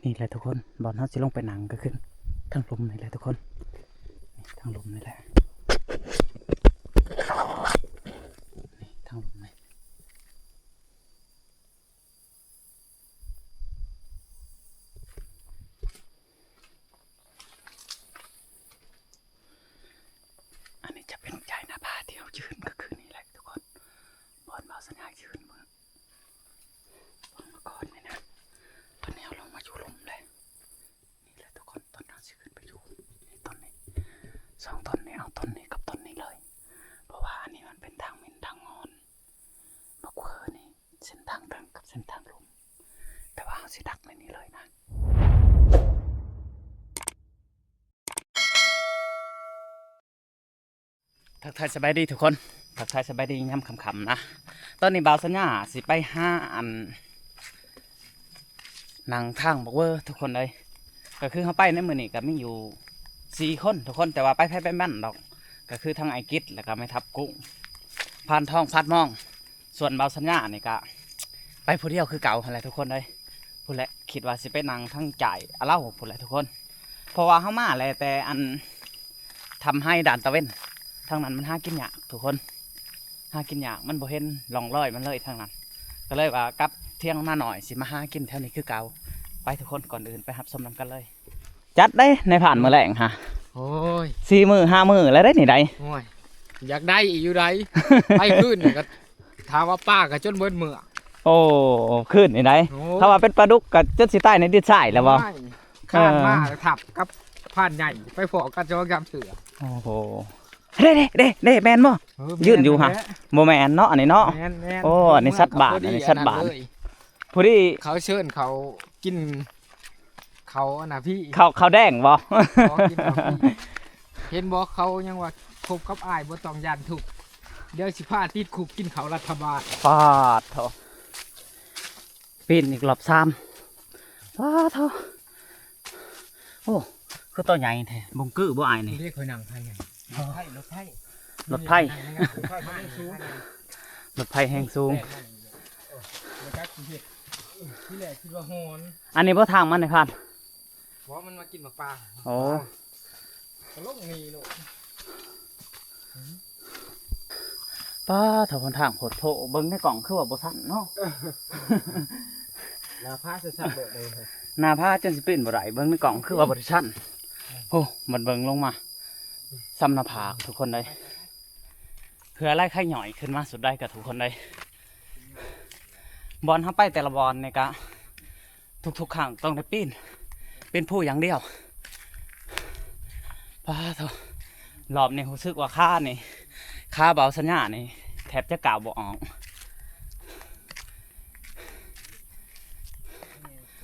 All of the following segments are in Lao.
ນີ້ແຫຼະທຸກຄົນ ບ່ອນເຮົາຊິລົງໄປນັ່ງກໍຄືທາງລຸ່ມນີ້ແຫຼະທຸກຄົນ ນີ້ທາງລຸ່ມນີ້ແຫຼະ ນີ້ທາງລຸ່ມນີ້ ອັນນີ້ຈະເປັນໃຈໜ້າຜາທີ່ເຮົາຢືນກໍຄືນີ້ແຫຼະທຸກຄົນ ບ່ອນບ່າວສັນຍາຢືນມື້ ເມື່ອກ່ອນນີ້ນະ ຕອນນີ້ເຮົາລົງມາຢູ່ລຸ່ມແລ້ວ ນີ້ແຫຼະທຸກຄົນ ຕອນເຮົາຊິຂຶ້ນໄປຢູ່ ນີ້ຕົ້ນນີ້ ສອງຕົ້ນນີ້ ເອົາຕົ້ນນີ້ກັບຕົ້ນນີ້ເລີຍ ເພາະວ່າອັນນີ້ມັນເປັນທາງໝິ່ນທາງງອນ ມາກວ່ານີ້ ເສັ້ນທາງເທິງກັບເສັ້ນທາງລຸ່ມ ແຕ່ວ່າເຮົາຊິດັກໃນນີ້ເລີຍນະ. ທັກທາຍສະບາຍດີທຸກຄົນ ທັກທາຍສະບາຍດີຍາມຄ່ຳໆນະ ຕອນນີ້ບ່າວສັນຍາຊິໄປຫາອັນ ນັ່ງທາງບັກເວີທຸກຄົນເອີຍ ກໍຄືເຮົາໄປໃນມື້ນີ້ກໍມີຢູ່ສີ່ຄົນທຸກຄົນ ແຕ່ວ່າໄປໃຜໄປມັນດອກ ກໍຄືທັງອ້າຍກິດ ແລ້ວກໍແມ່ທັບກຸ້ງ ພານທອງ ພາດມອງ ສ່ວນບ່າວສັນຍານີ້ກະໄປຜູ້ດຽວຄືເກົ່າຫັ້ນແຫຼະທຸກຄົນເອີຍ ພຸ້ນແຫຼະ ຄິດວ່າຊິໄປນັ່ງທາງຈ້າຍອາເລົາພຸ້ນແຫຼະທຸກຄົນ ເພາະວ່າເຮົາມາແລະແຕ່ອັນທຳໄຮ່ດ່ານຕາເວັນ ທາງນັ້ນມັນຫາກິນຍາກທຸກຄົນ ຫາກິນຍາກ ມັນບໍ່ເຫັນຮ່ອງລອຍມັນເລີຍທາງນັ້ນ ກໍເລີຍວ່າກັບທຽງນານ້ອຍ ຊິມາຫາກິນແຖວນີ້ຄືເກົ່າ ໄປທຸກຄົນ ກ່ອນອື່ນໄປຮັບຊົມນຳກັນເລີຍ. ຈັດເດ້ ນາຍພານ ມື້ແລງຫາ ໂອ້ຍ ສີ່ມື້ຫ້າມື້ແລ້ວເດ້ນີ້ໃດ ໂອ້ຍ ຢາກໄດ້ອີກຢູ່ໃດ ໄປຄືນນີ້ກໍ ຖ້າວ່າປາກໍຈົນເບິດເມືອ ໂອ້ ຄືນນີ້ໃດ ໂອ້ຍ ຖ້າວ່າເປັນປາດຸກກໍຈົນຊິຕາຍໃນດິນຊາຍແລ້ວບໍ່ ໂອ້ຍ ຄານມາ ເອີ ແລ້ວທັບກັບພານໃຫຍ່ ໄປພໍ້ກັນສອງສາມເທື່ອ ໂອ້ໂຫ ເດ້ໆໆໆ ແມ່ນບໍ່ ເອີ ແມ່ນ ຢືນຢູ່ຫະ ແມ່ນແຫຼະ ບໍ່ແມ່ນເນາະ ອັນນີ້ເນາະ ແມ່ນໆ ໂອ້ ອັນນີ້ສັດບ້ານ ອັນນີ້ສັດບ້ານ ເລີຍ ພໍດີ ເຂົາເຊີນເຂົາກິນ ເຂົາອັນນ່າພີ່ ເຂົາ ເຂົາແດງບໍ່ ຂໍກິນເຂົາພີ່ ເຫັນບໍ່ ເຂົາຍັງວ່າ ຄົບກັບອ້າຍບໍ່ຕ້ອງຢ້ານທຸກ ດຽວຊິພາຕິດຄຸກກິນເຂົ້າລັດຖະບານ ປາດໂທ້ ປີນອີກລອບສາມ ປາດໂທ້ ໂອ້ ຄືໂຕໃຫຍ່ແທ້ ບົງກື້ບໍ່ອ້າຍນີ້ ເດ້ ຂ້ອຍນັ່ງໄຜໃຫຍ່ ລົດໄຟ ລົດໄຟ ລົດໄຟ ລົດໄຟແຮງສູງ ແຕ່ມັນ ບໍ່ຈັກຊິເຮັດ ທີແລກຄິດວ່າຮ້ອນ ອັນນີ້ບໍ່ທາງມັນໃຫ້ຜ່ານ ບໍ່ ມັນມາກິນໝາກປາ ໂອ້ ກໍລົງນີ້ໂລດ ປາດ ຖ້າຫົນທາງໂພດໂພ ເບິ່ງໃນກ້ອງຄືວ່າບໍ່ຊັນເນາະ ໜ້າຜາຊັນໆໂລດເດ້ ໜ້າຜາຈົນຊິປີນບໍ່ໄດ້ ເບິ່ງໃນກ້ອງຄືວ່າບໍ່ໄດ້ຊັນ ໂອ້ ບັດເບິ່ງລົງມາ ສ່ຳໜ້າຜາກທຸກຄົນເອີຍ ເຫື່ອໄຫຼໄຄຍ້ອຍຂຶ້ນມາສຸດໃດກໍທຸກຄົນເອີຍ ບ່ອນເຮົາໄປແຕ່ລະບ່ອນນີ້ກະ ທຸກໆຄັ້ງຕ້ອງໄດ້ປີນ ປີນພູຢ່າງດຽວ ປາດໂທ້ ລອບນີ້ຮູ້ສຶກວ່າຂານີ້ ຂາບ່າວສັນຍານີ້ ແທບຈະກ້າວບໍ່ອອກ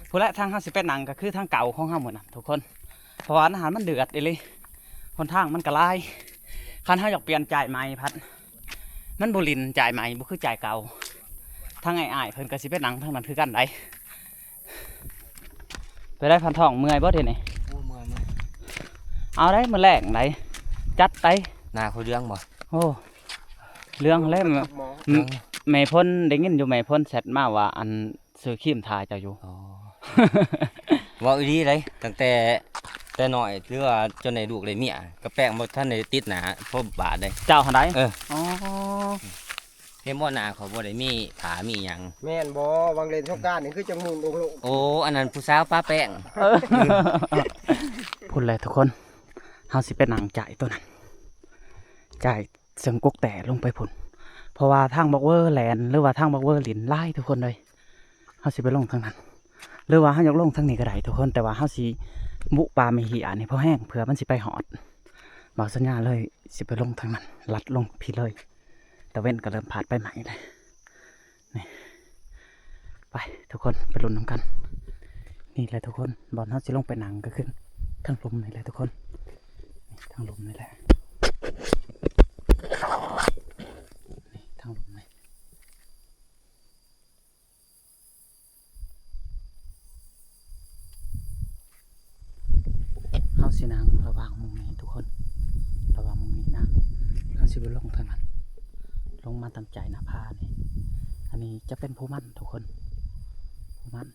ພຸ້ນແຫຼະ ທາງເຮົາຊິໄປນັ່ງກໍຄືທາງເກົ່າຂອງເຮົາມື້ນັ້ນທຸກຄົນ ເພາະວ່າອັນນັ້ນມັນເດືອດອີ່ຫຼີ ຫົນທາງມັນກໍຫຼາຍ ຄັນເຮົາຢາກປ່ຽນຈ້າຍໃໝ່ພັດ ມັນບໍ່ຫຼິ້ນຈ້າຍໃໝ່ ບໍ່ຄືຈ້າຍເກົ່າ ທາງອ້າຍໆເພິ່ນກໍຊິໄປນັ່ງທາງນັ້ນຄືກັນໃດ ໄປໄດ້ພັນທອງ ເມື່ອຍບໍ່ດຽວນີ້ ໂອ້ ເມື່ອຍ ເມື່ອຍ ເອົາໄດ໋ ມື້ແລງໄດ໋ ຈັດໄດ໋ ໜ້າຂ້ອຍເຫຼືອງບໍ່ ໂອ້ ເຫຼືອງແລ້ວ ເຫຼືອງ ແມ່ພົນ ໄດ້ຍິນຢູ່ແມ່ພົນແຊັດມາວ່າ ອັນ ຊື້ຄຣີມທາເຈົ້າຢູ່ ອໍ ເວົ້າອີ່ຫຼີເດ້ ຕັ້ງແຕ່ ແຕ່ນ້ອຍ ຫຼືວ່າຈົນໄດ້ລູກໄດ້ເມຍ ກໍແປ້ງບໍ່ທັນໄດ້ຕິດໜ້າ ພໍບາດເດ້ ເຈົ້າຫັ້ນໃດ ເອີ ອໍ ເຫັນບໍ່ ໜ້າຂ້ອຍບໍ່ໄດ້ມີຜ້າມີຫຍັງ ແມ່ນບໍ່ ຫວ່າງຫຼິ້ນສົງການນີ້ຄືຈັ່ງໝຸ່ນໂລກໆ ໂອ້ ອັນນັ້ນຜູ້ສາວປະແປ້ງ ເອີ ພຸ້ນແຫຼະທຸກຄົນ ເຮົາຊິໄປນັ່ງຈ່າຍໂຕນັ້ນ ຈ່າຍເຊິ່ງກົກແຕ່ລົງໄປພຸ້ນ ເພາະວ່າທາງບັກເວີແລ່ນ ຫຼືວ່າທາງບັກເວີຫຼິ້ນຫຼາຍທຸກຄົນເອີຍ ເຮົາຊິໄປລົງທາງນັ້ນ ຫຼືວ່າເຮົາຢາກລົງທາງນີ້ກໍໄດ້ທຸກຄົນ ແຕ່ວ່າເຮົາຊິບຸປ່າແມ່ເຫ້ຍນີ້ພໍແຮງ ເພື່ອມັນຊິໄປຮອດ ບ່າວສັນຍາເລີຍຊິໄປລົງທາງນັ້ນ ລັດລົງພີ້ເລີຍ ຕາເວັນກໍເລີ່ມພາດໄປໃໝ່ແລ້ວ ນີ້ ໄປທຸກຄົນ ໄປລຸ້ນນຳກັນ ນີ້ແຫຼະທຸກຄົນ ບ່ອນເຮົາຊິລົງໄປນັ່ງກໍຄືທາງລຸ່ມນີ້ແຫຼະທຸກຄົນ ນີ້ທາງລຸ່ມນີ້ແຫຼະ ນີ້ທາງລຸ່ມນີ້ ເຮົາຊິນັ່ງລະຫວ່າງໝ່ອງນີ້ທຸກຄົນ ລະຫວ່າງໝ່ອງນີ້ນະ ເຮົາຊິບໍ່ລົງທາງນັ້ນ ລົງມາຕາມໃຈໜ້າຜານີ້ ອັນນີ້ຈະເປັນພູມັນທຸກຄົນ ພູມັນ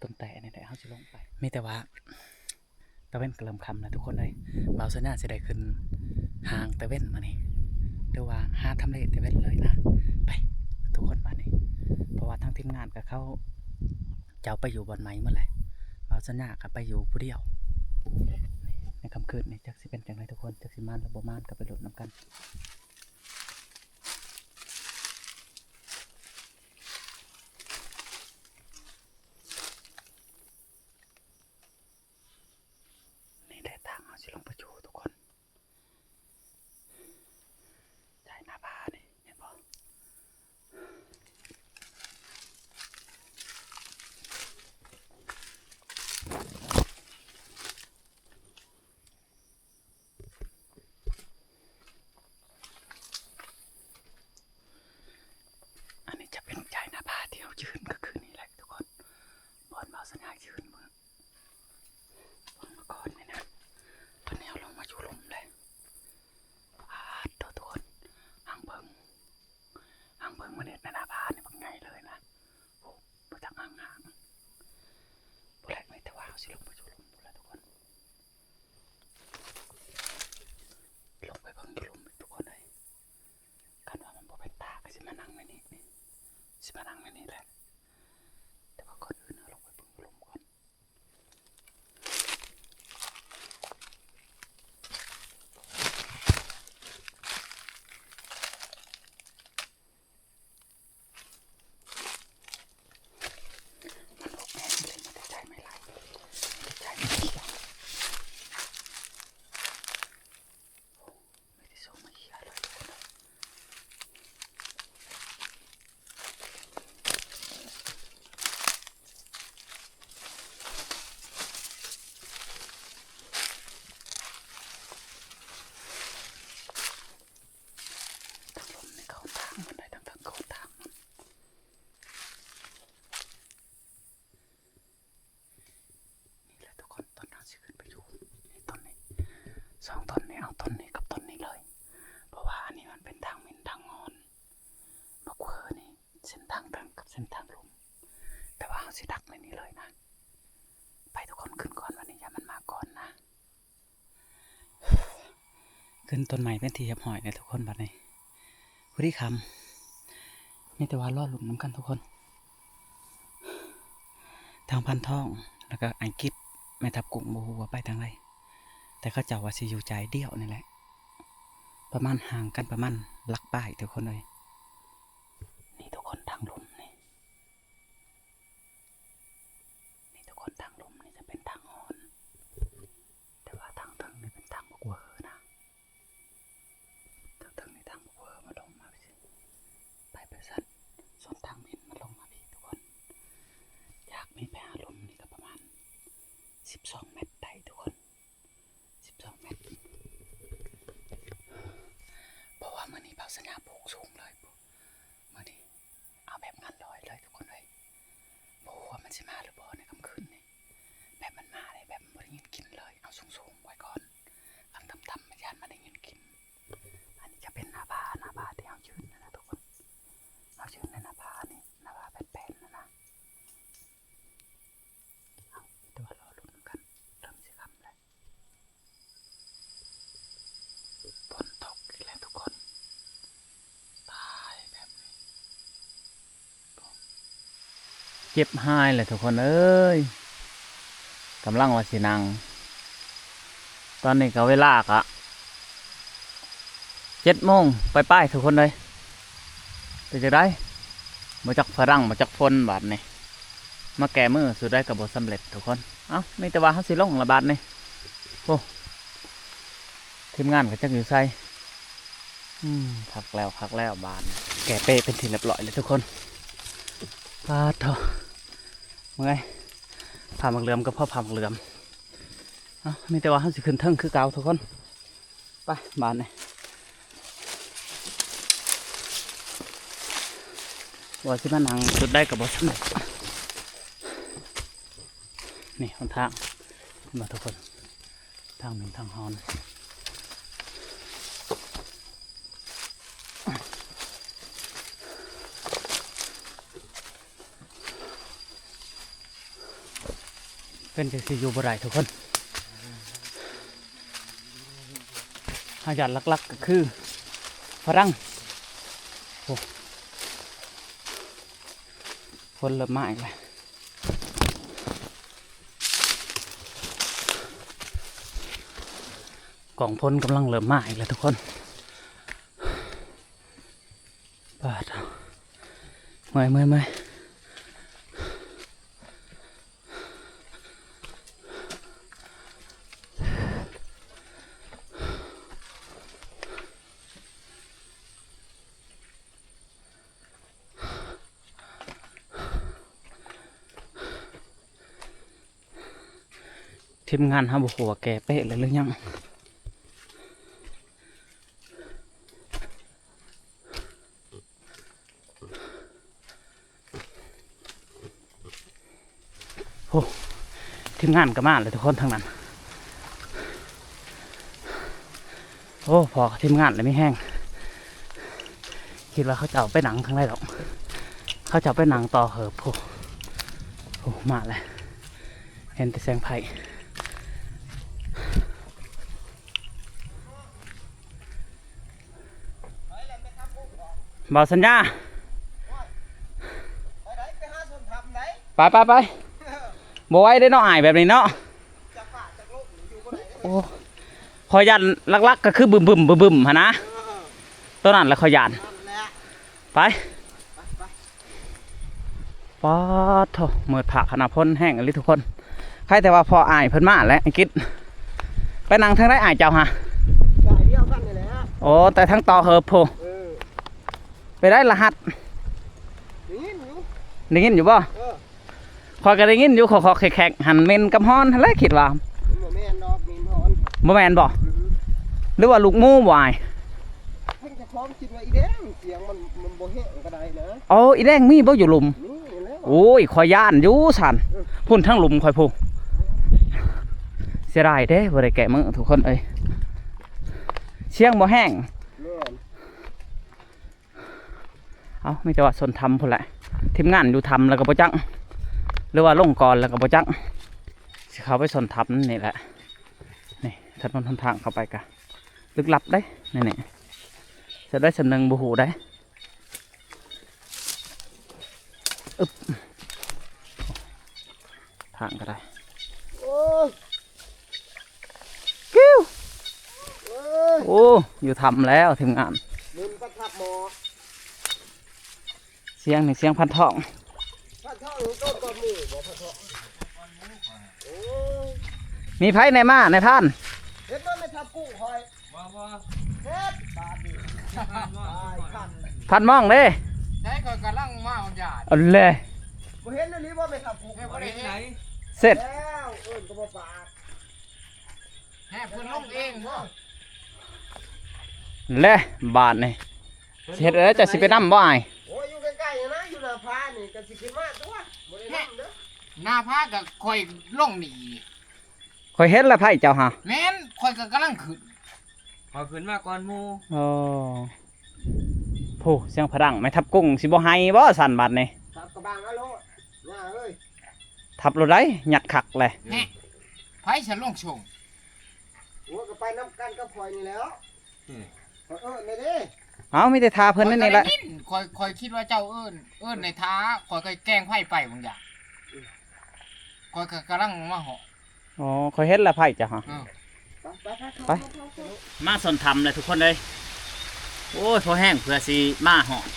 ຕົ້ນແຕະນີ້ແຫຼະ ເຮົາຊິລົງໄປ. ມີແຕ່ວ່າຕາເວັນກໍເລີ່ມຄ່ຳແລ້ວທຸກຄົນເອີຍ. ບ່າວສັນຍາຊິໄດ້ຂຶ້ນຫາງຕາເວັນມື້ນີ້ ຫຼືວ່າຫາທຳເລຕາເວັນເລີຍນະ. ໄປທຸກຄົນບາດນີ້ ເພາະວ່າທາງທີມງານກໍເຂົາເຈົ້າໄປຢູ່ບ່ອນໃໝ່ໝົດແຫຼະ. ບ່າວສັນຍາກໍໄປຢູ່ຜູ້ດຽວ. ໃນຄ່ຳຄືນນີ້ຈັກຊິເປັນຈັ່ງໃດທຸກຄົນ ຈັກຊິມານຫຼືບໍ່ມານ ກໍໄປລຸ້ນນຳກັນ. ນີ້ແຫຼະທາງເຮົາຊິລົງໄປຢູ່ທຸກຄົນ ໃຈໜ້າຜານີ້ ເຫັນບໍ່? ອັນນີ້ຈະເປັນໃຈໜ້າຜາທີ່ເຮົາຢືນກໍຄືນີ້ແຫຼະທຸກຄົນ ບ່ອນບ່າວສັນຍາຢືນເມື່ອ ເມື່ອກ່ອນນີ້ນະ. ຕອນນີ້ເຮົາລົງມາຢູ່ລຸ່ມແລ້ວ ປາດໂທ້ທຸກຄົນ ຫາງເຜິ້ງ ຫາງເຜິ້ງມັນເຮັດໃນໜ້າຜານີ້ບັກໃຫຍ່ເລີຍນະ. ໂອ້ ບໍ່ຈັກຫາງຫາງ ບໍ່ແລະ ມີແຕ່ວ່າເຮົາຊິລົງໄປຢູ່ລຸ່ມພຸ້ນລະທຸກຄົນ ລົງໄປເບິ່ງຢູ່ລຸ່ມທຸກຄົນເອີຍ. ຄັນວ່າມັນບໍ່ເປັນຕາກໍຊິມານັ່ງໃນນີ້ ຊິມານັ່ງໃນນີ້ແຫຼະ ແຕ່ວ່າກ່ອນອື່ນເຮົາລົງໄປເບິ່ງຢູ່ລຸ່ມກ່ອນ. ມັນອອກແມ່ນເລີຍ ມັນຈະຈ່າຍໄມ້ໄລ່ ມັນຈະຈ່າຍໄມ້ເຂຽວ. ໂອ້ ມີແຕ່ໂຊມາເຂຍເລີຍທຸກຄົນເອີຍ. ທາງລົມນີ້ເຂົ້າທາງມັນໄດ້ ທາງເທິງເຂົ້າທາງມັນ. ນີ້ແຫຼະທຸກຄົນ ຕອນເຮົາຊິຂຶ້ນໄປຢູ່ ນີ້ຕົ້ນນີ້ ສອງຕົ້ນນີ້ ເອົາຕົ້ນນີ້ກັບຕົ້ນນີ້ເລີຍ ເພາະວ່າອັນນີ້ມັນເປັນທາງໝິ່ນທາງງອນ ບັກເວີນີ້ ເສັ້ນທາງເທິງກັບເສັ້ນທາງລຸ່ມ ແຕ່ວ່າເຮົາຊິດັກໃນນີ້ເລີຍນະ. ໄປທຸກຄົນ ຂຶ້ນກ່ອນ ວັນນີ້ຢ່າມັນມາກ່ອນນະ. ຂຶ້ນຕົ້ນໄມ້ເປັນທີ່ຮຽບຮ້ອຍແລ້ວທຸກຄົນ ບັດນີ້ພໍດີຄ່ຳ ມີແຕ່ວ່າລໍລຸ້ນນຳກັນທຸກຄົນ. ທາງພັນທອງ ແລ້ວກໍອ້າຍກິດ ແມ່ທັບກຸ້ງ ບໍ່ຮູ້ວ່າໄປທາງໃດ ແຕ່ເຂົາເຈົ້າວ່າຊິຢູ່ໃຈດຽວນີ້ແຫຼະ ປະມານຫ່າງກັນປະມານຫຼັກປາຍທຸກຄົນເອີຍ. ນີ້ທຸກຄົນ ທາງລຸ່ມນີ້ ນີ້ທຸກຄົນ ທາງລຸ່ມນີ້ຈະເປັນທາງຮອນ ແຕ່ວ່າທາງເທິງນີ້ເປັນທາງບັກເວີນະ ທາງເທິງນີ້ທາງບັກເວີ ມາລົງມາພີ້ ໄປໄປຊັ້ນ ສ່ວນທາງໝິ່ນມັນລົງມາພີ້ທຸກຄົນ. ຈາກນີ້ໄປຫາລຸ່ມນີ້ກໍປະມານສິບສອງແມັດໄດ້ທຸກຄົນ ສິບສອງແມັດ ເພາະວ່າມື້ນີ້ບ່າວສັນຍາປູກສູງເລີຍ ມື້ນີ້ເອົາແບບງານລອຍເລີຍທຸກຄົນເອີຍ. ບໍ່ຮູ້ວ່າມັນຊິມາຫຼືບໍ່ໃນຄ່ຳຄືນນີ້ ແບບມັນມາເດ້ ແບບມັນບໍ່ໄດ້ຍິນກິ່ນເລີຍ ເອົາສູງໆໄວ້ກ່ອນ ຄັນຕ່ຳໆ ມັນຢ້ານມັນໄດ້ຍິນກິ່ນ. ອັນນີ້ຈະເປັນໜ້າຜາ ໜ້າຜາທີ່ເຮົາຢືນຫັ້ນນະທຸກຄົນ ເຮົາຢືນໃນໜ້າຜານີ້ ໜ້າຜາແປນໆຫັ້ນນະ. ເອົາ ແຕ່ວ່າລໍລຸ້ນນຳກັນ ເລີ່ມຊິຄ່ຳແລ້ວ. ຝົນຕົກອີກແລ້ວທຸກຄົນ ຕາຍແບບນີ້ ເຈັບຮ້າຍແຫຼະທຸກຄົນເອີຍ. ກຳລັງວ່າຊິນັ່ງ ຕອນນີ້ກໍເວລາກະເຈັດໂມງປາຍໆ ທຸກຄົນເອີຍ. ເປັນຈັ່ງໃດ ບໍ່ຈັກຝຣັ່ງ ບໍ່ຈັກຝົນ ບາດນີ້ ມາແກ້ມືສຸດໃດກໍບໍ່ສຳເລັດທຸກຄົນ. ເອົ້າ ມີແຕ່ວ່າເຮົາຊິລົງລະບາດນີ້. ໂອ້ ທີມງານກໍຈັກຢູ່ໃສ. ອືມ ຄັກແລ້ວ ຄັກແລ້ວ ບາດນີ້ແກ້ເປ້ເປັນທີ່ຮຽບຮ້ອຍແລ້ວທຸກຄົນ. ປາດໂທ້ ເມື່ອຍ ຜ້າໝາກເຫຼືອມກໍພໍຜ້າໝາກເຫຼືອມ. ເອົ້າ ມີແຕ່ວ່າເຮົາຊິຂຶ້ນເທິງຄືເກົ່າທຸກຄົນ. ໄປບາດນີ້ ວ່າຊິມານັ່ງຈຸດໃດກໍບໍ່ສຳເລັດ. ນີ້ຫົນທາງ ເຫັນບໍ່ທຸກຄົນ ທາງໝິ່ນທາງຮອນ. ເປັນຈັ່ງຊີ້ຢູ່ບໍ່ໄດ້ທຸກຄົນ. ພະຍາດຫຼັກໆກໍຄືຝຣັ່ງ. ໂອ້ ຝົນເລີ່ມມາອີກແລ້ວ. ກອງຝົນກຳລັງເລີ່ມມາອີກແລ້ວທຸກຄົນ. ປາດ ເມື່ອຍ ເມື່ອຍ ເມື່ອຍ. ທີມງານເຮົາບໍ່ຮູ້ວ່າແກ່ເປະແລ້ວຫຼືຍັງ. ໂອ້ ທີມງານກໍມາແລ້ວທຸກຄົນທາງນັ້ນ. ໂອ້ ພໍທີມງານແລ້ວມີແຮງ. ຄິດວ່າເຂົາເຈົ້າໄປນັ່ງທາງໃດດອກ. ເຂົາເຈົ້າໄປນັ່ງຕໍ່ເຫີບ. ໂອ້ ໂອ້ ມາແລ້ວ. ເຫັນແຕ່ແສງໄຟ. ເບົາສັນຍາ ໄປ ໄປ ໄປ. ບໍ່ໄຫວເດ້ເນາະ ອ້າຍ ແບບນີ້ເນາະ. ໂອ້ ຂ້ອຍຢ້ານຫຼັກໆກໍຄືບຶມໆ ບຶມໆ ຫັ້ນນະ. ໂຕນັ້ນແຫຼະຂ້ອຍຢ້ານ. ໄປ ປາດໂທ້ ມືດພາກຂະໜາດ ຝົນແຮງອີ່ຫຼີທຸກຄົນ. ໃຄແຕ່ວ່າພໍອ້າຍເພິ່ນມາແຫຼະ ອັງກິດ. ໄປນັ່ງທາງໃດອ້າຍເຈົ້າຫະ? ສາຍດຽວກັນນີ້ແຫຼະ. ໂອ້ ແຕ່ທາງຕໍ່ເຫີບພຸ້ນ. ເອີ ໄປໄດ້ລະຫັດ ໄດ້ຍິນຢູ່ ໄດ້ຍິນຢູ່ບໍ່? ເອີ ຂ້ອຍກໍໄດ້ຍິນຢູ່ ຂໍໆແຂກໆ ຫັ້ນເໝັນກັບຮອນຫັ້ນແຫຼະ ຄິດວ່າ. ມັນບໍ່ແມ່ນດອກ ເໝັນຮອນ. ບໍ່ແມ່ນບໍ່? ອື ຫຼືວ່າລູກໝູບໍ່ອ້າຍ? ທາງເຈົ້າຂອງຄິດວ່າອີແດງ ສຽງມັນ ມັນບໍ່ແຮງກໍໄດ້ນະ. ໂອ້ ອີແດງມີບໍ່ຢູ່ລຸ່ມ? ມີແລ້ວ. ໂອ້ຍ ຂ້ອຍຢ້ານຢູ່ຊັ້ນ. ເອີ ພຸ້ນທາງລຸ່ມຂ້ອຍພຸ້ນ. ເສຍດາຍເດ້ ບໍ່ໄດ້ແກະມືທຸກຄົນເອີຍ. ສຽງບໍ່ແຮງ. ແມ່ນ. ເອົ້າ ມີແຕ່ວ່າຊົນຖ້ຳພຸ້ນແຫຼະ. ທີມງານຢູ່ຖ້ຳແລ້ວກໍບໍ່ຈັກ ຫຼືວ່າລົງກ່ອນແລ້ວກໍບໍ່ຈັກ. ຊິເຂົ້າໄປຊົນຖ້ຳນີ້ແຫຼະ. ນີ້ ຖະໜົນຫົນທາງເຂົ້າໄປກະລຶກລັບເດ້ ນີ້ໆ. ຈະໄດ້ສ່ຳໜຶ່ງບໍ່ຮູ້ເດ້. ອຶບ ທາງກໍໄດ້. ໂອ້ ກິ້ວ ເອີ ໂອ້ ຢູ່ຖ້ຳແລ້ວທີມງານ. ໝູນປະທັບໝໍ ສຽງນີ້ສຽງພັນທອງ. ພັນທອງນີ້ຕົ້ນກ່ອນໝູ່ບໍ່ ພັນທອງ? ໂອ້ຍ ມີໃຜແດ່ມາ ນາຍພານ? ເຫັນບໍ່ແມ່ທັບກຸ້ງຂ້ອຍ? ບໍ່ ບໍ່ ເຮັດບາດນີ້ ພັນມອງເດ້. ໃຊ່ ຂ້ອຍກຳລັງມາເອົາຢາ. ເອົາແຫຼະ ບໍ່ເຫັນອີ່ຫຼີບໍ່ແມ່ທັບກຸ້ງ? ບໍ່ໄດ້ເຫັນ. ເສັດແລ້ວ ເອີ້ນກໍບໍ່ປາກ. ແຮບເພິ່ນລົງເອງບໍ່? ແລະບາດນີ້ ຊິເຮັດແນວໃດ ເຈົ້າຊິໄປນຳບໍ່ອ້າຍ? ໂອ້ຍ ຢູ່ໃກ້ໆນະ ຢູ່ໜ້າຜານີ້ກໍຊິຂຶ້ນມາຕົວະ ບໍ່ໄດ້ນຳເດີ. ໜ້າຜາກໍຂ້ອຍລົງໜີ. ຂ້ອຍເຫັນແລ້ວໄຜເຈົ້າຫາ. ແມ່ນ ຂ້ອຍກໍກຳລັງຂຶ້ນ. ຂ້ອຍຂຶ້ນມາກ່ອນໝູ່. ໂອ້ ໂພ ສຽງຜະດັງ ແມ່ທັບກຸ້ງຊິບໍ່ໄຫ້ບໍ່ຊັ້ນບາດນີ້? ທັບກະບັງເອົາໂລດ ຍ່າເອີຍ. ທັບໂລດໃດ໋ ຍັດຄັກແຫຼະ. ແຮະ ໃຜສະລົງສົ່ງ? ໂອ້ຍ ກໍໄປນຳກັນກັບຂ້ອຍນີ້ແຫຼ້ວ. ອືມ ຂ້ອຍເອີ້ນແດ່ເດ້. ເອົ້າ ມີແຕ່ຖ້າເພິ່ນນັ້ນນີ້ແຫຼະ. ຂ້ອຍ ຂ້ອຍຄິດວ່າເຈົ້າເອີ້ນ ເອີ້ນໃນຖ້າ ຂ້ອຍກໍແກງໄຟໄປບາງຢ່າງ. ອືມ ຂ້ອຍກໍກຳລັງມາຮອດ. ອໍ ຂ້ອຍເຫັນແລ້ວໄຜເຈົ້າຫາ. ເອີ ໄປ ໄປ ໄປ ໄປ ໄປ ໄປ ໄປ ມາຊົນຖ້ຳແລ້ວທຸກຄົນເອີຍ. ໂອ້ຍ ພໍແຮງເພື່ອຊິມາຮອດ.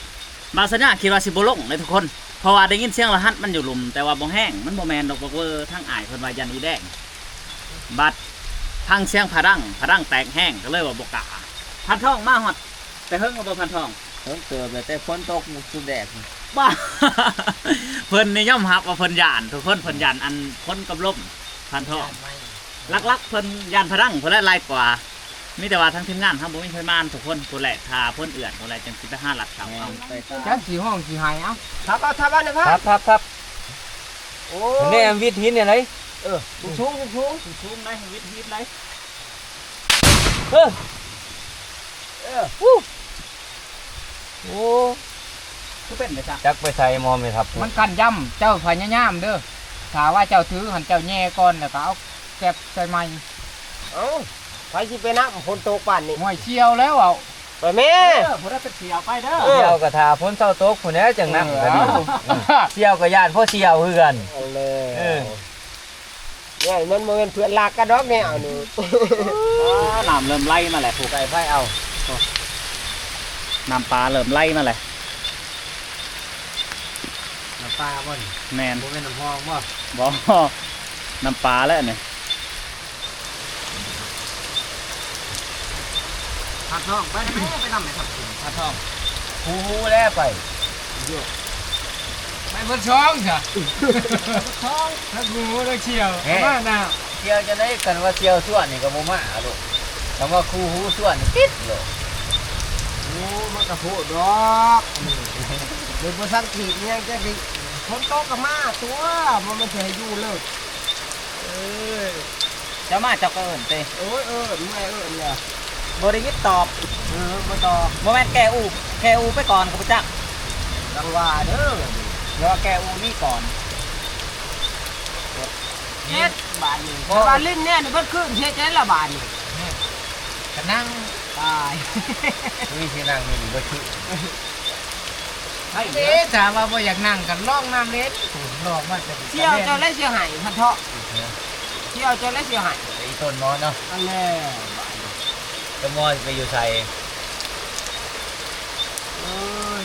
ບ່າວສັນຍາຄິດວ່າຊິບໍ່ລົງເດ້ທຸກຄົນ ເພາະວ່າໄດ້ຍິນສຽງລະຫັດມັນຢູ່ລຸ່ມ ແຕ່ວ່າບໍ່ແຮງ ມັນບໍ່ແມ່ນດອກ ບັກເວີ ທາງອ້າຍເພິ່ນວ່າຢ້ານອີແດງ. ບັດຟັງສຽງຜະດັງ ຜະດັງແຕກແຮງ ກໍເລີຍວ່າບໍ່ກ້າ. ພັນທອງມາຮອດແຕ່ເຫິງແລ້ວບໍ່ ພັນທອງ? ເຫິງເຕີບແລ້ວ ແຕ່ຝົນຕົກສຸດແດດ. ບ້າ ເພິ່ນນີ້ຍອມຮັບວ່າເພິ່ນຢ້ານທຸກຄົນ ເພິ່ນຢ້ານອັນຝົນກັບລົມ ພັນທອງ. ຫຼັກໆເພິ່ນຢ້ານຜະດັງພຸ້ນແຫຼະຫຼາຍກວ່າ. ມີແຕ່ວ່າທາງທີມງານເຮົາບໍ່ມີໄຟມານທຸກຄົນ ພຸ້ນແຫຼະ ຖ້າຝົນເອື້ອນພຸ້ນແຫຼະ ຈັ່ງຊິໄປຫາລັດເຂົ້າເອົາ. ຈັກຊິຮ້ອງຊິໄຫ້ເອົາ. ທັບເອົາ ທັບເອົານະ ພັບ ພັບ ພັບ ພັບ. ໂອ້ຍ ນີ້ວິດຫີນນີ້ໄດ໋. ເອີ ສູງໆ ສູງໆ ສູງໆໄດ໋ ວິດຫີນໄດ໋. ເອີ ເອີ ໂອ້ ຄືເປັນໄປຊະ ຈັກໄປໃສໝໍແມ່ທັບ. ມັນກັນຢ້ຳ ເຈົ້າພະຍາຍາມເດີ. ຖ້າວ່າເຈົ້າຖືຫັ້ນ ເຈົ້າແຍ່ກ່ອນ ແລ້ວກໍເອົາແກັບໃສ່ໃໝ່. ເອົ້າ ໃຜຊິໄປນຳ ຝົນຕົກປານນີ້? ຫ້ວຍ ສ່ຽວແລ້ວເອົາ. ໄປແມ່. ເອີ ຜູ້ໃດເປັນສ່ຽວໄປເດີ. ເອີ ສ່ຽວກໍຖ້າຝົນເຊົາຕົກພຸ້ນແຫຼະຈັ່ງນຳ. ເອີ ກໍດີ ເອີ ສ່ຽວກໍຢ້ານພໍສ່ຽວຄືກັນ. ເອົາແລ້ວ ເອີ ໂອ້ຍ ມັນບໍ່ແມ່ນເພື່ອນລັກກັນດອກແນວນີ້. ອ້າ ນ້ຳເລີ່ມໄຫຼມາແລ້ວ ຜູ້ໄກ່ໄຟເອົາ. ໂອ້ ນ້ຳປາເລີ່ມໄຫຼມາແລ້ວ. ນ້ຳປາບໍ່ນີ້? ແມ່ນ. ບໍ່ແມ່ນນ້ຳຮອງບໍ່? ບໍ່ ນ້ຳປາແຫຼະນີ້. ພັດທອງ ໄປນຳແມ່ ໄປນຳແມ່ທັບ ພັດທອງ ຄູຮູ້ແລ້ວໄປ. ໄປເບິດຊ່ອງຊະ ຊ່ອງ ທັງຄູຮູ້ທັງສ່ຽວ ເອີ ມານະ. ສ່ຽວຈັ່ງໃດ? ຄັນວ່າສ່ຽວຊວນນີ້ກໍບໍ່ມາໂລດ, ຄັນວ່າຄູ່ຫູຊວນນີ້ຕິດໂລດ. ໂອ້ ມັນກະໂພດດອກ ໂດຍບໍ່ສັງເກດອີ່ຫຍັງຈັກຊິ. ຝົນຕົກກໍມາຕົວະ ບໍ່ແມ່ນຊິໃຫ້ຢູ່ເລີຍ. ເອີຍ ເຈົ້າມາເຈົ້າກໍເອີ້ນຕິ. ໂອ້ຍ ເອີ້ນ ເມື່ອຍເອີ້ນແລ້ວ ບໍ່ໄດ້ຍິນຕອບ. ເອີ ບໍ່ຕອບ. ບໍ່ແມ່ນແກອູ ແກອູໄປກ່ອນກໍບໍ່ຈັກ. ຈັ່ງວ່າເດີ ແຕ່ວ່າແກອູນີ້ກ່ອນ. ເຮັດບາດນີ້ ເພາະວ່າຫຼິ້ນແນວນີ້ເບິດຄືນ ເຮັດຈັ່ງໃດລະບາດນີ້? ກະນັ່ງ ຕາຍ ມີທີ່ນັ່ງຢູ່ນີ້ເບິດຄືນ. ເດ້ ຖ້າວ່າບໍ່ຢາກນັ່ງກໍລອງນັ່ງຫຼິ້ນ ລອງມາແຕ່ ສ່ຽວເຈົ້າແຫຼະຊິໃຫ້ພັນເທາະ. ສ່ຽວເຈົ້າແຫຼະຊິໃຫ້ ອີ່ຕົ້ນໝໍເນາະ. ອັນແລ້ວບາດນີ້ ຕົ້ນໝໍຊິໄປຢູ່ໃສ? ເອີຍ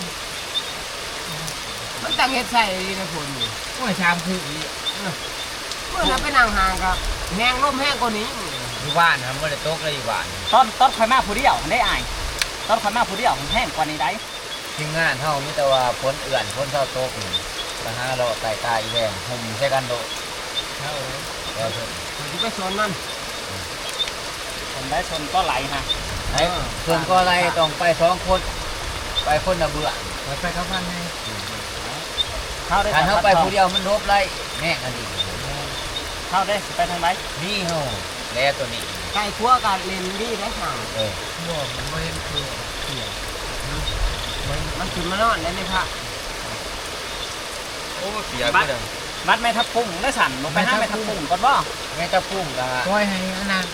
ມັນຕັ້ງເຮັດໃສ່ດີນະຝົນນີ້. ໂອ້ຍ ສາມຄືອີກ. ເອີ ມື້ນັ້ນໄປນັ່ງຫ່າງກໍແຮງ ລົມແຮງກວ່ານີ້. ຢູ່ບ້ານຫັ້ນບໍ່ໄດ້ຕົກເລີຍ ຢູ່ບ້ານ. ຕອນ ຕອນຂ້ອຍມາຜູ້ດຽວຫັ້ນເດ້ອ້າຍ, ຕອນຂ້ອຍມາຜູ້ດຽວຫັ້ນແຮງກວ່ານີ້ໃດ. ທີມງານເຮົາມີແຕ່ວ່າຝົນເອື້ອນ ຝົນເຊົາຕົກນີ້ ໄປຫາເລາະໃຕ້ຕາອີແວງ ຫົ່ມໃສ່ກັນໂລດ. ເຮົາເດ້ ວ່າເພິ່ນ ຂ້ອຍຊິໄປສອນມັນ. ເອີ ຄົນໃດ ສົນກໍໄຫຼຫະ. ໃຫ້ ເອີ ສົນກໍໄຫຼ ຕ້ອງໄປສອງຄົນ ໄປຄົນລະເບື້ອງ. ຂ້ອຍໄປກັບມັນແນ່. ເຮົາໄດ້ ຄັນເຮົາໄປຜູ້ດຽວມັນຫຼົບໄດ້ແຮງອັນນີ້. ເຮົາເດ້ ຊິໄປທາງໃດ? ນີ້ເຮົາແລຕົວນີ້ ໄກ່ຂົວກໍຫຼິ້ນດີເດ້ເຮົາ. ເອີ ບໍ່ ມັນບໍ່ເຫັນຕົວເສຍ ມັນຂຶ້ນມານອນໄດ້ແມ່ພະ. ໂອ້ ເສຍ ບັດ ບັດແມ່ທັບກຸ້ງໄດ້ຊັ້ນ ບໍ່ໄປຫາແມ່ທັບກຸ້ງກ່ອນບໍ່? ແມ່ທັບກຸ້ງກໍປ່ອຍໃຫ້ອັນນັ້ນ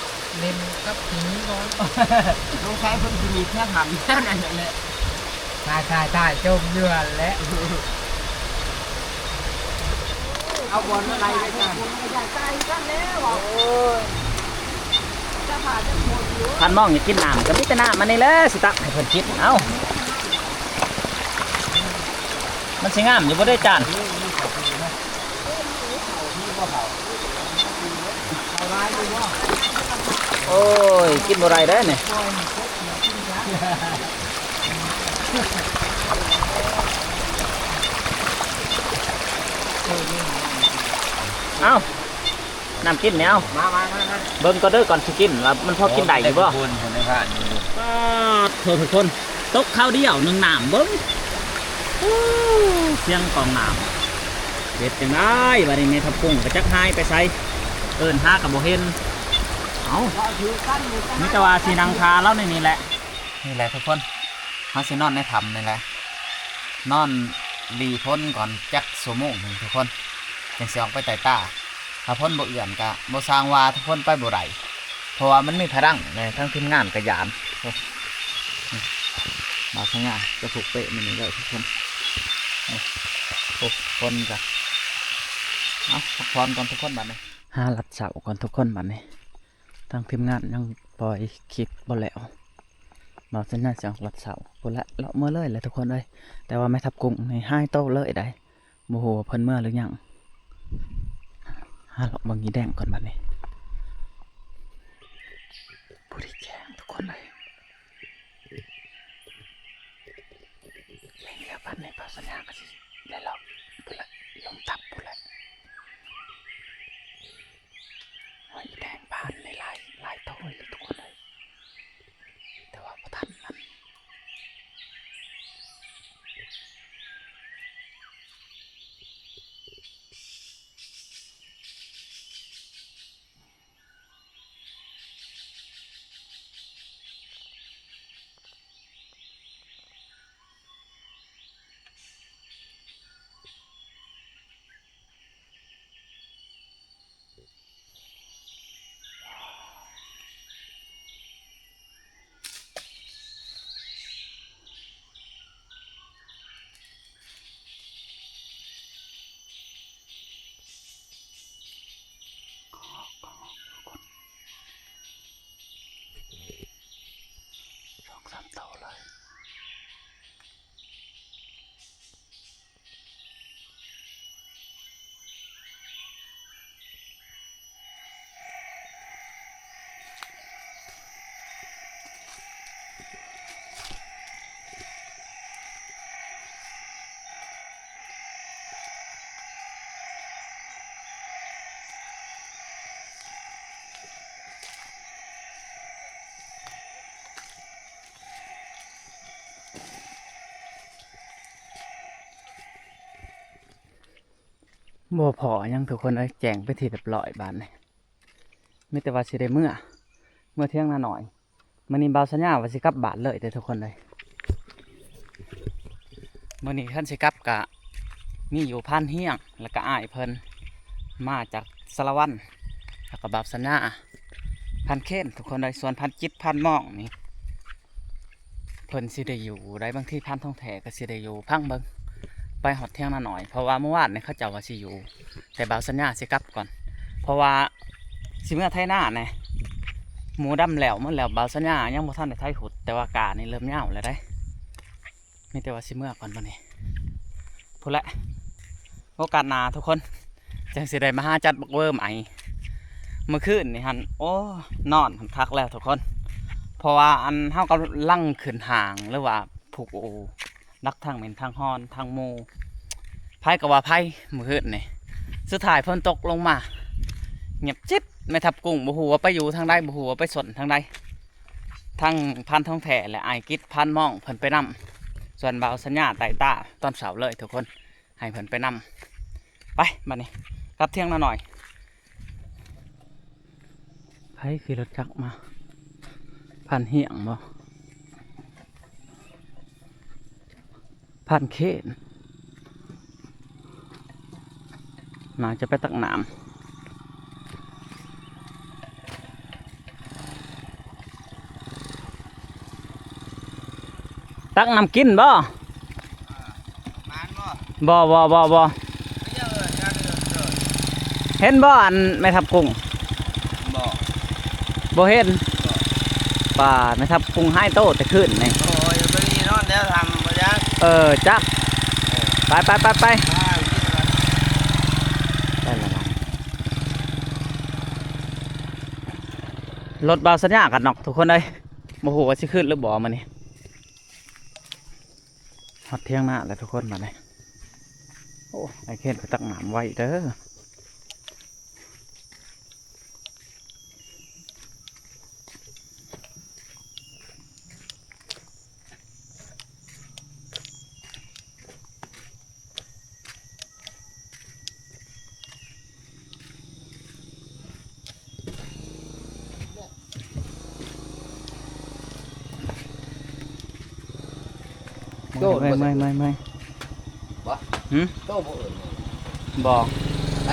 ຫຼິ້ນກັບຜີກ່ອນ. ສົງໄສເພິ່ນຊິມີແທ້ທຳນັ້ນແຫຼະ. ຕາຍ ຕາຍ ຕາຍ ຈົມຢູ່ຫັ້ນແຫຼະ. ເອົາບ່ອນມາໄລ່ໄວ້ກ່ອນ. ຄັນມອງຢາກກິນນ້ຳກໍມີແຕ່ນ້ຳອັນນີ້ແຫຼະ ຊິຕັກໃຫ້ເພິ່ນກິນ. ເອົ້າ ມັນຊິງາມຢູ່ບໍ່ເດ້ຈານ? ໂອ້ຍ ກິນບໍ່ໄດ້ເດ້ນີ້. ເອົ້າ ນ້ຳກິນນີ້ ເອົາ ມາ ມາ ມາ ມາ ເບິ່ງກ່ອນເດີ ກ່ອນຊິກິນວ່າມັນພໍກິນໄດ້ຢູ່ບໍ່? ໂອ້ ເປັນຄົນ ເປັນຄົນ ເປັນຄົນ. ປາດໂທ້ ທຸກຄົນ ຕົກຄາວດຽວໜຶ່ງນ້ຳເບິ່ງ. ໂອ້ ສຽງກອງນ້ຳ ເຮັດຈັ່ງໃດບາດນີ້ ແມ່ທັບກຸ້ງກໍຈັກຫາຍໄປໃສ ເອີ້ນຫາກໍບໍ່ເຫັນ. ເອົ້າ ມີແຕ່ວ່າຊິນັ່ງຖ້າລາວໃນນີ້ແຫຼະ. ນີ້ແຫຼະທຸກຄົນ ເຮົາຊິນອນໃນຖ້ຳນີ້ແຫຼະ ນອນຫຼີ່ຝົນກ່ອນຈັກຊົ່ວໂມງໜຶ່ງທຸກຄົນ ຈັ່ງຊິອອກໄປໄຕ່ຕາ. ຖ້າຝົນບໍ່ເອື້ອນກະບໍ່ຊ່າງວ່າ ທຸກຄົນ ໄປບໍ່ໄດ້ ເພາະວ່າມັນມີພະລັງແດ່. ທາງທີມງານກະຢ້ານ. ໂອ້ ບ່າວພະຍາຈະຜູກເປ້ມື້ນີ້ເດີທຸກຄົນ. ໂອ້ ຝົນກະ ເອົ້າ ພັກຜ່ອນກ່ອນທຸກຄົນບາດນີ້ ຫາລັດເຊົ້າກ່ອນທຸກຄົນບາດນີ້. ທາງທີມງານຍັງປ່ອຍຄລິບບໍ່ແລ້ວ. ບ່າວສັນຍາຊິອອກລັດເຊົ້າພຸ້ນແຫຼະ ເລາະເມືອເລີຍແຫຼະທຸກຄົນເອີຍ. ແຕ່ວ່າແມ່ທັບກຸ້ງນີ້ຫາຍໂຕເລີຍໃດ໋ ບໍ່ຮູ້ວ່າເພິ່ນເມືອຫຼືຍັງ. ຫາເລາະເບິ່ງອີ່ແດງກ່ອນບາດນີ້ ຜູ້ທີ່ແຈ້ງທຸກຄົນເອີຍ. ແມ່ນແລ້ວ ບາດນີ້ບ່າວສັນຍາກໍຊິໄດ້ເລາະພຸ້ນແຫຼະ ລົງທັບພຸ້ນແຫຼະ. ຫອຍອີ່ແດງບາດນີ້ຫຼາຍ ຫຼາຍໂຕເລີຍທຸກຄົນເອີຍ ແຕ່ວ່າບໍ່ທັນມັນ. ໂ ບໍ່ພໍຫຍັງທຸກຄົນເອີຍ ແຈ້ງເປັນທີ່ຮຽບຮ້ອຍບາດນີ້ ມີແຕ່ວ່າຊິໄດ້ເມືອ ເມືອຖຽງນານ້ອຍ. ມື້ນີ້ບ່າວສັນຍາວ່າຊິກັບບ້ານເລີຍເດ້ທຸກຄົນເອີຍ. ມື້ນີ້ຄັນຊິກັບກະມີຢູ່ພານຮຽງ ແລ້ວກະອ້າຍເພິ່ນມາຈາກສາລະວັນ ແລ້ວກະບ່າວສັນຍາ ພານເຄນທຸກຄົນເອີຍ. ສ່ວນພານຈິດ ພານມອງນີ້ ເພິ່ນຊິໄດ້ຢູ່ໃດ໋ ບາງທີພານທອງແທ້ກໍຊິໄດ້ຢູ່ ຟັງເບິ່ງ ໄປຮອດຖຽງນານ້ອຍ ເພາະວ່າມື້ວານນີ້ເຂົາເຈົ້າວ່າຊິຢູ່ ແຕ່ບ່າວສັນຍາຊິກັບກ່ອນ ເພາະວ່າຊິເມືອໄຖນາແດ່ ໝູ່ດຳແລ້ວໝົດແລ້ວ ບ່າວສັນຍາຍັງບໍ່ທັນໄດ້ໄຖຮຸດ ແຕ່ວ່າກ້ານີ້ເລີ່ມຍາວແລ້ວເດ້. ມີແຕ່ວ່າຊິເມືອກ່ອນບັດນີ້ ພຸ້ນແຫຼະ ໂອກາດໜ້າທຸກຄົນ ຈັ່ງຊິໄດ້ມາຫາຈັດບັກເວີໃໝ່. ມື້ຄືນນີ້ຫັ້ນ ໂອ້ ນອນຫັ້ນຄັກແລ້ວທຸກຄົນ ເພາະວ່າອັນ ເຮົາກຳລັງຂຶ້ນຫ້າງ ຫຼືວ່າຜູກອູ ດັກທັງເໝັນທັງຮ້ອນທັງໝູ່ ໃຜກໍວ່າໃຜມື້ຄືນນີ້. ສຸດທ້າຍຝົນຕົກລົງມາ ງຽບຈິບ ແມ່ທັບກຸ້ງບໍ່ຮູ້ວ່າໄປຢູ່ທາງໃດ ບໍ່ຮູ້ວ່າໄປສົນທາງໃດ. ທັງພານທອງແທ້ ແລະ ອ້າຍກິດ ພານມອງ ເພິ່ນໄປນຳ ສ່ວນບ່າວສັນຍາໄຕ່ຕາຕອນເຊົ້າເລີຍທຸກຄົນ ໃຫ້ເພິ່ນໄປນຳ. ໄປ ບັດນີ້ກັບຖຽງນານ້ອຍ. ໃຜຂີ່ລົດຈັກມາ? ພານຮຽງບໍ່? ພານເຄນ ໜ້າຈະໄປຕັກນ້ຳ ຕັກນ້ຳກິນບໍ່? ມານບໍ່? ບໍ່ ບໍ່ ບໍ່ ບໍ່. ເຫັນບໍ່ອັນແມ່ທັບກຸ້ງ? ບໍ່ ບໍ່ເຫັນ. ບໍ່ ປາ ແມ່ທັບກຸ້ງຫາຍໂຕແຕ່ຄືນນີ້. ໂອ້ຍ ບໍ່ໄດ້ນອນແຖວຖ້ຳບໍ່ຈັກ. ເອີ ຈັກ. ເອີ ໄປ ໄປ ໄປ ໄປ ໄປລະ ລົດບ່າວສັນຍາກັນນອກທຸກຄົນເອີຍ. ບໍ່ຮູ້ວ່າຊິຂຶ້ນຫຼືບໍ່ມື້ນີ້. ຮອດຖຽງນາແລ້ວທຸກຄົນ ບາດນີ້. ໂອ້ ອ້າຍເຄນໄປຕັກນ້ຳໄວ້ເດີ. ໂต ເມື່ອຍ ບໍ່ໄດ້ ເມື່ອຍ ເມື່ອຍ ເມື່ອຍ ບໍ່ ຫື? ໂຕບໍ່ເອີ້ນ ບໍ່ ໄປ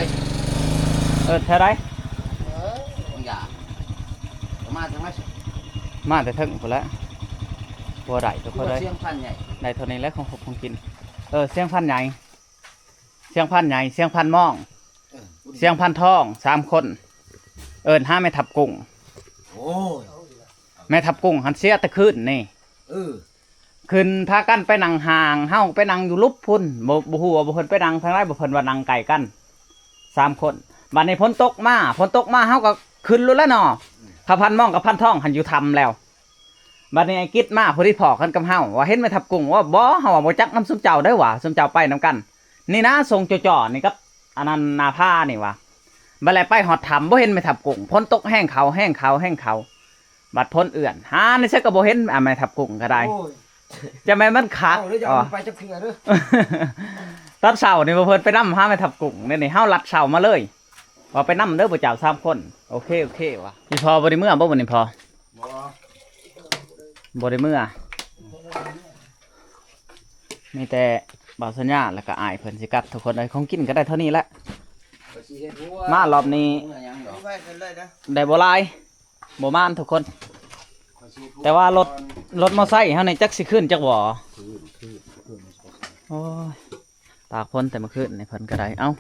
ເອີ້ນແຖວໃດ? ເອີ ບາງຢ່າງ ມາທາງໃດ? ມາແຕ່ເທິງພຸ້ນແຫຼະ ບໍ່ໄດ້ທຸກຄົນເອີຍ. ສຽງພັນໃຫຍ່ ໄດ້ເທົ່ານີ້ແຫຼະ ຂອງຄົບຂອງກິນ. ເອີ ສຽງພັນໃຫຍ່ ສຽງພັນໃຫຍ່ ສຽງພັນມອງ ເອີ ສຽງພັນທອງ ສາມຄົນ ເອີ້ນຫາແມ່ທັບກຸ້ງ. ໂອ້ຍ ແມ່ທັບກຸ້ງຫັ້ນເສຍແຕ່ຄືນນີ້. ເອີ ຂຶ້ນພາກັນໄປນັ່ງຫ້າງ ເຮົາໄປນັ່ງຢູ່ຫຼຸບພຸ້ນ ບໍ່ ບໍ່ຮູ້ວ່າເພິ່ນໄປນັ່ງທາງໃດ ບໍ່ ເພິ່ນວ່ານັ່ງໃກ້ກັນສາມຄົນ. ບາດນີ້ຝົນຕົກມາ ຝົນຕົກມາເຮົາກໍຂຶ້ນໂລດແຫຼະເນາະ. ອືມ ຂ້າພັນມອງກັບພັນທອງຫັ້ນຢູ່ຖ້ຳແລ້ວ. ບາດນີ້ໄອ້ກິດມາພໍດີພໍ້ກັນກັບເຮົາ ວ່າເຫັນແມ່ທັບກຸ້ງ ວ່າບໍ່ ເຮົາວ່າບໍ່ຈັກນຳຊຸມເຈົ້າເດີ ວ່າຊຸມເຈົ້າໄປນຳກັນ. ນີ້ນະ ຊົງຈໍ່ໆນີ້ກັບອັນນັ້ນນາພານີ້ວ່າ ບາດແລະໄປຮອດຖ້ຳ ບໍ່ເຫັນແມ່ທັບກຸ້ງ ຝົນຕົກແຮງເຂົ້າ ແຮງເຂົ້າ ແຮງເຂົ້າ ບາດຝົນເອື້ອນ ຫາໃນໃສກໍບໍ່ເຫັນ ອາ ແມ່ທັບກຸ້ງກໍໄດ້. ໂອ້ຍ ຈະແມ່ນມັນຄັກ ເອົາເດີ ຢ່າ ອໍ ເອົາໄປຈັກເທື່ອເດີ. ຕອນເຊົ້ານີ້ ເພິ່ນໄປນຳຫາແມ່ທັບກຸ້ງ ນີ້ ນີ້ເຮົາລັດເຊົ້າມາເລີຍ ວ່າໄປນຳເດີພວກເຈົ້າສາມຄົນ. ໂອເຄ ໂອເຄ ວ່າ ອີ່ພໍ່ບໍ່ໄດ້ເມືອບໍ່ມື້ນີ້ພໍ່? ບໍ່ ບໍ່ໄດ້ເມືອ ມີແຕ່ບ່າວສັນຍາ ແລ້ວກໍອ້າຍເພິ່ນຊິກັບທຸກຄົນເອີຍ. ຂອງກິນກໍໄດ້ເທົ່ານີ້ແຫຼະ ມາລອບນີ້ ໄດ້ບໍ່ຫຼາຍ ບໍ່ມານທຸກຄົນ. ແຕ່ວ່າລົດ ລົດມໍໄຊເຮົານີ້ຈັກຊິຂຶ້ນຈັກບໍ່ ໂອ້ຍ ຕາກຝົນແຕ່ເມື່ອຄືນນີ້ເພິ່ນກໍໄດ້. ເອົ້າ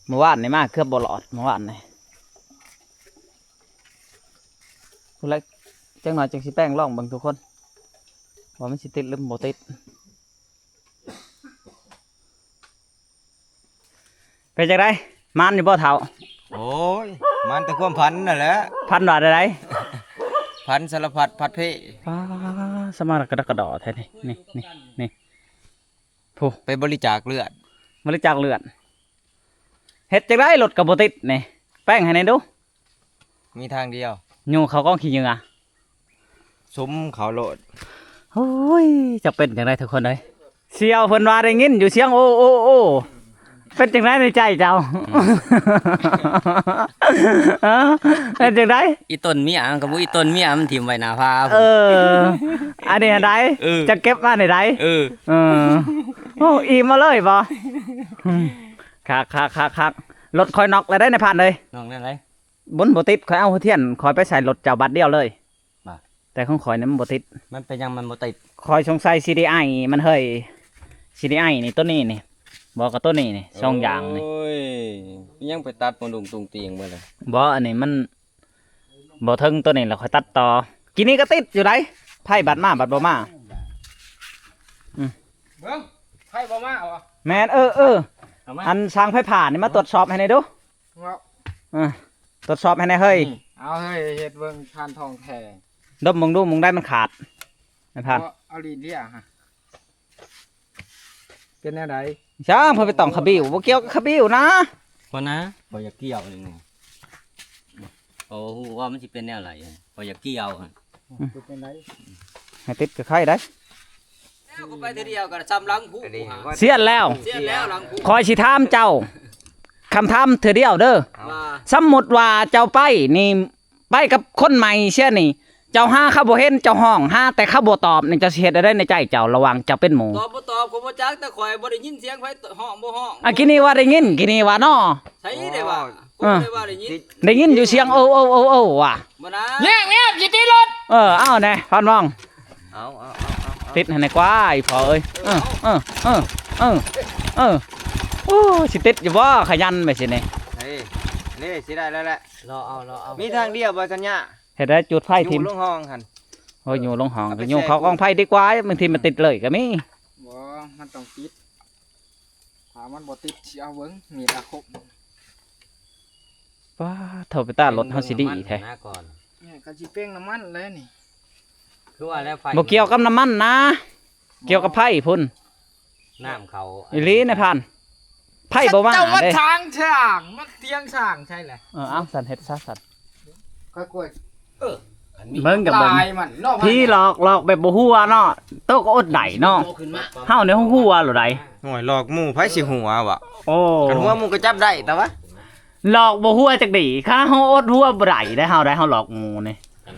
ມື້ວານນີ້ມາເກືອບບໍ່ລອດ ມື້ວານນີ້. ພຸ້ນແຫຼະ ຈັກໜ້ອຍຈັ່ງຊິແປງລອງເບິ່ງທຸກຄົນ ວ່າມັນຊິຕິດຫຼືບໍ່ຕິດ. ເປັນຈັ່ງໃດ ໝານຢູ່ບໍ່ເຖົ້າ? ໂອ້ຍ ໝານແຕ່ຄວາມຝັນນັ້ນແຫຼະ. ຝັນວ່າໃດ? ຝັນສາລະພັດພັດເພ. ປ້າ ສະມາກະດອກກະດໍແທ້ນີ້ ນີ້ ນີ້ ນີ້ ຜູ້ ໄປບໍລິຈາກເລືອດ ບໍລິຈາກເລືອດ. ເຮັດຈັ່ງໃດລົດກໍບໍ່ຕິດນີ້ ແປງໃຫ້ແດ່ດູ. ມີທາງດຽວ ໂຍນເຂົ້າກອງຂີ້ເຫຍື້ອ ສຸມເຂົ້າໂລດ. ໂອ້ຍ ຈັກເປັນຈັ່ງໃດທຸກຄົນເອີຍ. ສ່ຽວເພິ່ນວ່າໄດ້ຍິນຢູ່ສຽງໂອໂອໂອ ເປັນຈັ່ງໃດໃນໃຈເຈົ້າ? ເອີ ເປັນຈັ່ງໃດ? ອີ່ຕົນເມຍ ກໍບໍ່ອີ່ຕົນເມຍມັນຖິ້ມໄວ້ໜ້າຜາ. ເອີ ອັນນີ້ຫັ້ນໃດ? ເອີ ຈະເກັບມານີ້ໃດ? ເອີ ເອີ ໂອ້ ອີ່ມມາເລີຍບໍ່? ຄັກໆໆໆ ລົດຂ້ອຍນັອກແລ້ວໃດ໋ນາຍພານເອີຍ. ນັອກແນວໃດ? ບຸນບໍ່ຕິດ ຂ້ອຍເອົາຫົວທຽນຂ້ອຍໄປໃສ່ລົດເຈົ້າບາດດຽວເລີຍ. ບໍ່ ແຕ່ຂອງຂ້ອຍນີ້ມັນບໍ່ຕິດ. ມັນເປັນຫຍັງມັນບໍ່ຕິດ? ຂ້ອຍສົງໄສ ຊີດີໄອ ມັນເຮີ້ຍ ຊີດີໄອ ນີ້ ໂຕນີ້ນີ້ ບໍ່ກໍໂຕນີ້ນີ້ ສອງຢ່າງນີ້. ໂອ້ຍ ຍັງໄປຕັດມາດຸງຕຸງຕີງເບິດເລີຍ. ບໍ່ ອັນນີ້ມັນບໍ່ເຖິງໂຕນີ້ ແລ້ວຂ້ອຍຕັດຕໍ່. ກີ້ນີ້ກໍຕິດຢູ່ໃດ໋ ໄພບັດມາບັດບໍ່ມາ. ອືມ ເບິ່ງ ໄພບໍ່ມາຫວາ? ແມ່ນ ເອີ ເອີ ເອົາມາ ອັນຊ່າງໄຟຟ້ານີ້ມາ ເອົາ ຕວດສອບໃຫ້ແດ່ດູ. ເນາະ ເອີ ຕວດສອບໃຫ້ແດ່ເຮີ້ຍ. ອືມ ເອົາເຮີ້ຍ ເຮັດເບິ່ງທ່ານທອງແທ້ ດົມເບິ່ງດູ ໝ່ອງໃດມັນຂາດ ໃຫ້ຜ່ານ. ເອົາ ເອົາລີດເລຍຫະ ເປັນແນວໃດ? ຊ່າງ ເພິ່ນໄປຕ້ອງຂະບິ້ວ ບໍ່ກ່ຽວກັບຂະບິ້ວນະ. ບໍ່ນະ ບໍ່ຢາກກ່ຽວເລີຍ. ໂອ້ ຮູ້ວ່າມັນຊິເປັນແນວໃດ ບໍ່ຢາກກ່ຽວ. ອືມ ເປັນຈັ່ງໃດ? ໃຫ້ຕິດກໍໄຄໄດ້. ແລ້ວກໍໄປເທື່ອດຽວກໍຊ່ຳຫຼັງພູ. ອັນນີ້ ຫາ ວ່າ ສຽນແລ້ວ ສຽນແລ້ວຫຼັງພູ. ຂ້ອຍຊິຖາມເຈົ້າຄຳຖາມເທື່ອດຽວເດີ. ເອົາ ວ່າ ສົມມຸດວ່າເຈົ້າໄປນີ້ ໄປກັບຄົນໃໝ່ເສຍນີ້ ເຈົ້າຫາເຂົາບໍ່ເຫັນ ເຈົ້າຮ້ອງຫາແຕ່ເຂົາບໍ່ຕອບນີ້ ເຈົ້າຊິເຮັດແນວໃດໃນໃຈເຈົ້າ ລະຫວ່າງເຈົ້າເປັນໝູ່? ຕອບບໍ່ຕອບກໍບໍ່ຈັກ ແຕ່ຂ້ອຍບໍ່ໄດ້ຍິນສຽງໃຜຮ້ອງບໍ່ຮ້ອງ. ອາ ກີ້ນີ້ວ່າໄດ້ຍິນ ກີ້ນີ້ວ່າເນາະ. ໃສໄດ້ວ່າ? ເອີ ບໍ່ໄດ້ວ່າໄດ້ຍິນ ໄດ້ຍິນຢູ່ສຽງ ໂອ້ ໂອ້ ໂອ້ ໂອ້ ວ່າ. ບໍ່ນະ ແງບໆ ຊິຕິລົດ. ເອີ ເອົາແດ່ ພານມອງ ເອົາ ເອົາ ເອົາ ເອົາ ຕິດໃຫ້ແດ່ກວ່າ ອີ່ພໍ່ເອີຍ. ເອີ ເອີ ເອີ ເອີ ເອີ ເອີ ໂອ້ ຊິຕິດຢູ່ບໍ່ ຂະຫຍັນແບບຊີ້ນີ້. ເອີ ນີ້ຊິໄດ້ແລ້ວແຫຼະ ລໍເອົາ ລໍເອົາ ມີທາງດຽວບໍ່ສັນຍາ? ເຮັດໄດ້ ຈູດໄຟຖິ້ມ ຢູ່ລົງຫ້ອງຫັ້ນ. ໂອ້ຍ ຢູ່ລົງຫ້ອງ ເອົາໄປ ຢູ່ເຂົ້າກອງໄຟດີກວ່າ ບາງທີມັນຕິດເລີຍກໍມີ. ບໍ່ ມັນຕ້ອງຕິດ ຖ້າມັນບໍ່ຕິດ ຊິເອົາເບິ່ງ ມີດອາຄົບ. ປ້າໂທ້ ເປັນຕາລົດເຮົາຊິດີແທ້. ເປັນນ້ຳມັນນະກ່ອນ ນີ້ກໍຊິເປັນນ້ຳມັນແລ້ວນີ້. ຄືວ່າແລ້ວໄຟ ບໍ່ກ່ຽວກັບນ້ຳມັນນະ ບໍ່ ກ່ຽວກັບໄຟພຸ້ນ. ນ້ຳເຂົາ ອີ່ຫຼີນາຍພານ ໄຟບໍ່ມາເດ້. ເຈົ້າວ່າທາງຊ່າງ ມັນທຽງຊ່າງໃຊ່ແຫຼະ. ເອີ ເອົາ ສັນເຮັດຊະສັນ. ຂ້ອຍກວດ ເອີ ເບິ່ງກັບເບິ່ງ ລາຍມັນເນາະ ຜີຫຼອກ ຫຼອກແບບບໍ່ຫົວເນາະ ໂຕກໍອົດໄດ້ເນາະ. ເຮົານີ້ຫົວໂລດໃດ໋. ໂອ້ຍ ຫຼອກໝູ່ໃຜຊິຫົວວະ? ໂອ້ ຄັນຫົວໝູ່ກໍຈັບໄດ້ ແຕ່ວ່າຫຼອກບໍ່ຫົວຈັກດີ ຄັນເຮົາອົດຫົວບໍ່ໄດ້ເດ້ ເຮົາໄດ້ ເຮົາຫຼອກໝູ່ນີ້. ເອີ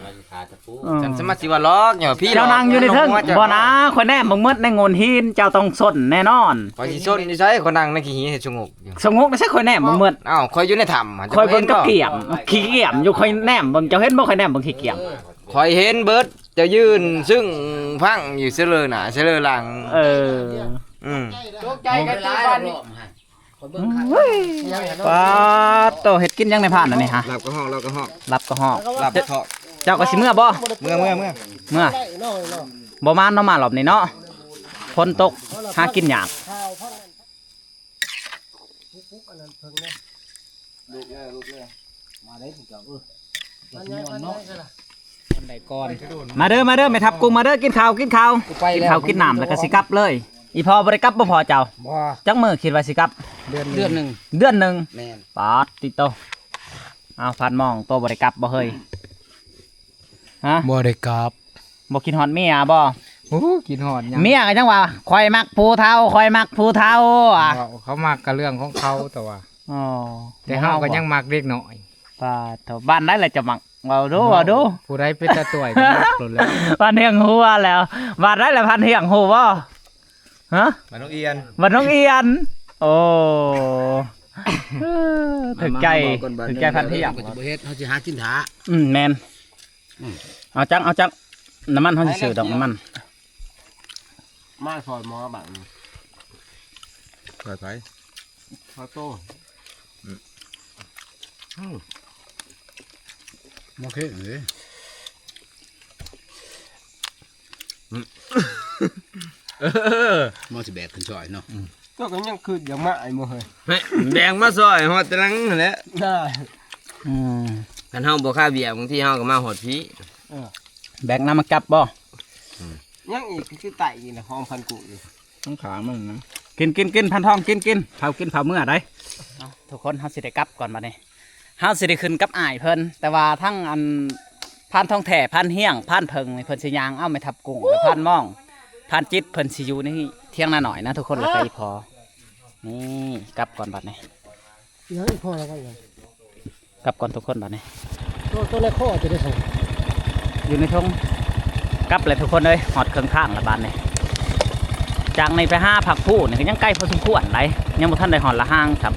ຈັ່ງສາມາດຊິວ່າຫຼອກ ຍ້ອນວ່າຜີຫຼອກ. ເຈົ້ານັ່ງຢູ່ໃນເທິງ ບໍ່ນາ ຂ້ອຍແນມເບິ່ງໝົດໃນໂງ່ນຫີນ ເຈົ້າຕ້ອງຊົນແນ່ນອນ. ຂ້ອຍຊິຊົນຢູ່ໃສ? ຂ້ອຍນັ່ງໃນຂີ້ຫີນໃຫ້ສະຫງົບ. ສະຫງົບໃນໃສ? ຂ້ອຍແນມເບິ່ງໝົດ. ອ້າວ ຂ້ອຍຢູ່ໃນຖ້ຳ ຂ້ອຍເບິ່ງກັບກ້ຽມ ຂີ້ກ້ຽມຢູ່ ຂ້ອຍແນມເບິ່ງ. ເຈົ້າເຫັນບໍ່ ຂ້ອຍແນມເບິ່ງຂີ້ກ້ຽມ? ເອີ ຂ້ອຍເຫັນເບິດ ເຈົ້າຢືນຊຶ້ງພັງຢູ່ ສະເລີໜ້າສະເລີຫຼັງ. ເອີ ອືມ ຕົກໃຈກັນຕິບັດນີ້. ປາດໂຕ ເຮັດກິນຫຍັງໃນພານອັນນີ້ຫະ? ລາບກະຮອກ ລາບກະຮອກ ລາບກະຮອກ ລາບກະເທາະ. ເຈົ້າກໍຊິເມືອບໍ່? ເມືອ ເມືອ ເມືອ ເມືອ. ບໍ່ມາເນາະ ມາຮອບນີ້ເນາະ ຝົນຕົກ ຫາກິນຍາກ. ມາເດີ ມາເດີ ແມ່ທັບກຸ້ງ ມາເດີ ກິນເຂົ້າ ກິນເຂົ້າ ກິນເຂົ້າກິນນ້ຳ ແລ້ວກໍຊິກັບເລີຍ. ອີ່ພໍ່ບໍ່ໄດ້ກັບບໍ່ ພໍ່ເຈົ້າ? ບໍ່. ຈັກມື້ຄິດວ່າຊິກັບ? ເດືອນ ເດືອນໜຶ່ງ ເດືອນໜຶ່ງ. ແມ່ນ. ປາດຕິໂຕ ອ້າວ ພານມອງ ໂຕບໍ່ໄດ້ກັບບໍ່ເຮີ້ຍ? ຮະ? ບໍ່ໄດ້ກັບ. ບໍ່ຄິດຮອດເມຍບໍ່? ໂອ້ ຄິດຮອດຫຍັງ? ເມຍກໍຍັງວ່າ ຂ້ອຍມັກຜູ້ເຖົ້າ ຂ້ອຍມັກຜູ້ເຖົ້າ. ເຂົາມັກກໍເລື່ອງຂອງເຂົາ ແຕ່ວ່າ ອໍ ແຕ່ເຮົາກໍຍັງມັກເດັກນ້ອຍ. ປາດໂທ ບ້ານໃດລະຈະມັກ? ເວົ້າດູ ເວົ້າດູ. ຜູ້ໃດເປັນຕາຕ່ວຍກໍມັກໂລດແລ້ວ. ບ້ານຮຽງຫົວແລ້ວ. ບ້ານໃດລະ ບ້ານຮຽງ ຮູ້ບໍ່? ຮະ? ບ້ານໜອງອຽນ. ບ້ານໜອງອຽນ. ໂອ້ ຖືກໃຈ ຖືກໃຈພັນຮຽງ. ເຮົາຊິບໍ່ເຮັດ ເຮົາຊິຫາກິນຖ້າ. ອືມ ແມ່ນ. ອືມ ເອົາຈັກ ເອົາຈັກ ນ້ຳມັນ ເຮົາຊິຊື້ດອກນ້ຳມັນ. ມາຊ່ອຍໝໍບາດນີ້ ຊ່ອຍໃຜ? ຊ່ອຍໂຕ. ອືມ ອືມ ບໍ່ເຄັງເດ້. ອືມ ເອີ ໝໍຊິແບກຂຶ້ນຊ່ອຍເນາະ. ອືມ ເຈົ້າກໍຍັງຄິດຢາກມາອີກບໍ່ເຮີ້ຍ? ແບກມາຊ່ອຍຮອດແຕ່ຫຼັງຫັ້ນແຫຼະ. ອືມ ຄັນເຮົາບໍ່ຄາວຽກ ບາງທີເຮົາກໍມາຮອດພີ້. ເອີ ແບກນ້ຳມາກັບບໍ່? ອືມ ຍັງອີກຄືໄຕອີກນະ ຫອມພັນກຸ້ງຢູ່ຂ້າງໆມັນນະ. ກິນ ກິນ ກິນ ພັນທອງ ກິນ ກິນ ເຜົາກິນເຜົາເມືອໃດ໋. ເອົາ ທຸກຄົນ ເຮົາຊິໄດ້ກັບກ່ອນບັດນີ້ ເຮົາຊິໄດ້ຂຶ້ນກັບອ້າຍເພິ່ນ. ແຕ່ວ່າທັງອັນ ພານທອງແທ້ ພານຮຽງ ພານເຜິ້ງນີ້ ເພິ່ນຊິຍ່າງເອົາແມ່ທັບກຸ້ງ ແລະ ພານມອງ ພານຈິດ ເພິ່ນຊິຢູ່ໃນຖຽງນານ້ອຍນະທຸກຄົນ ແລ້ວກໍອີ່ພໍ່. ນີ້ ກັບກ່ອນບາດນີ້ ຍັງອີກພໍລະວ່າຫຍັງ ກັບກ່ອນທຸກຄົນບາດນີ້ ໂຕ ໂຕໃນຄໍຈະໄດ້ໃສ່ ຢູ່ໃນຖົງ ກັບແລ້ວທຸກຄົນເອີຍ ຮອດເຄິ່ງທາງແລ້ວບາດນີ້ ຈາກນີ້ໄປຫາພັກພູນີ້ກໍຍັງໄກພໍສົມຄວນໄດ໋ ຍັງບໍ່ທັນໄດ້ຮອດລະຫາງຊ້ຳ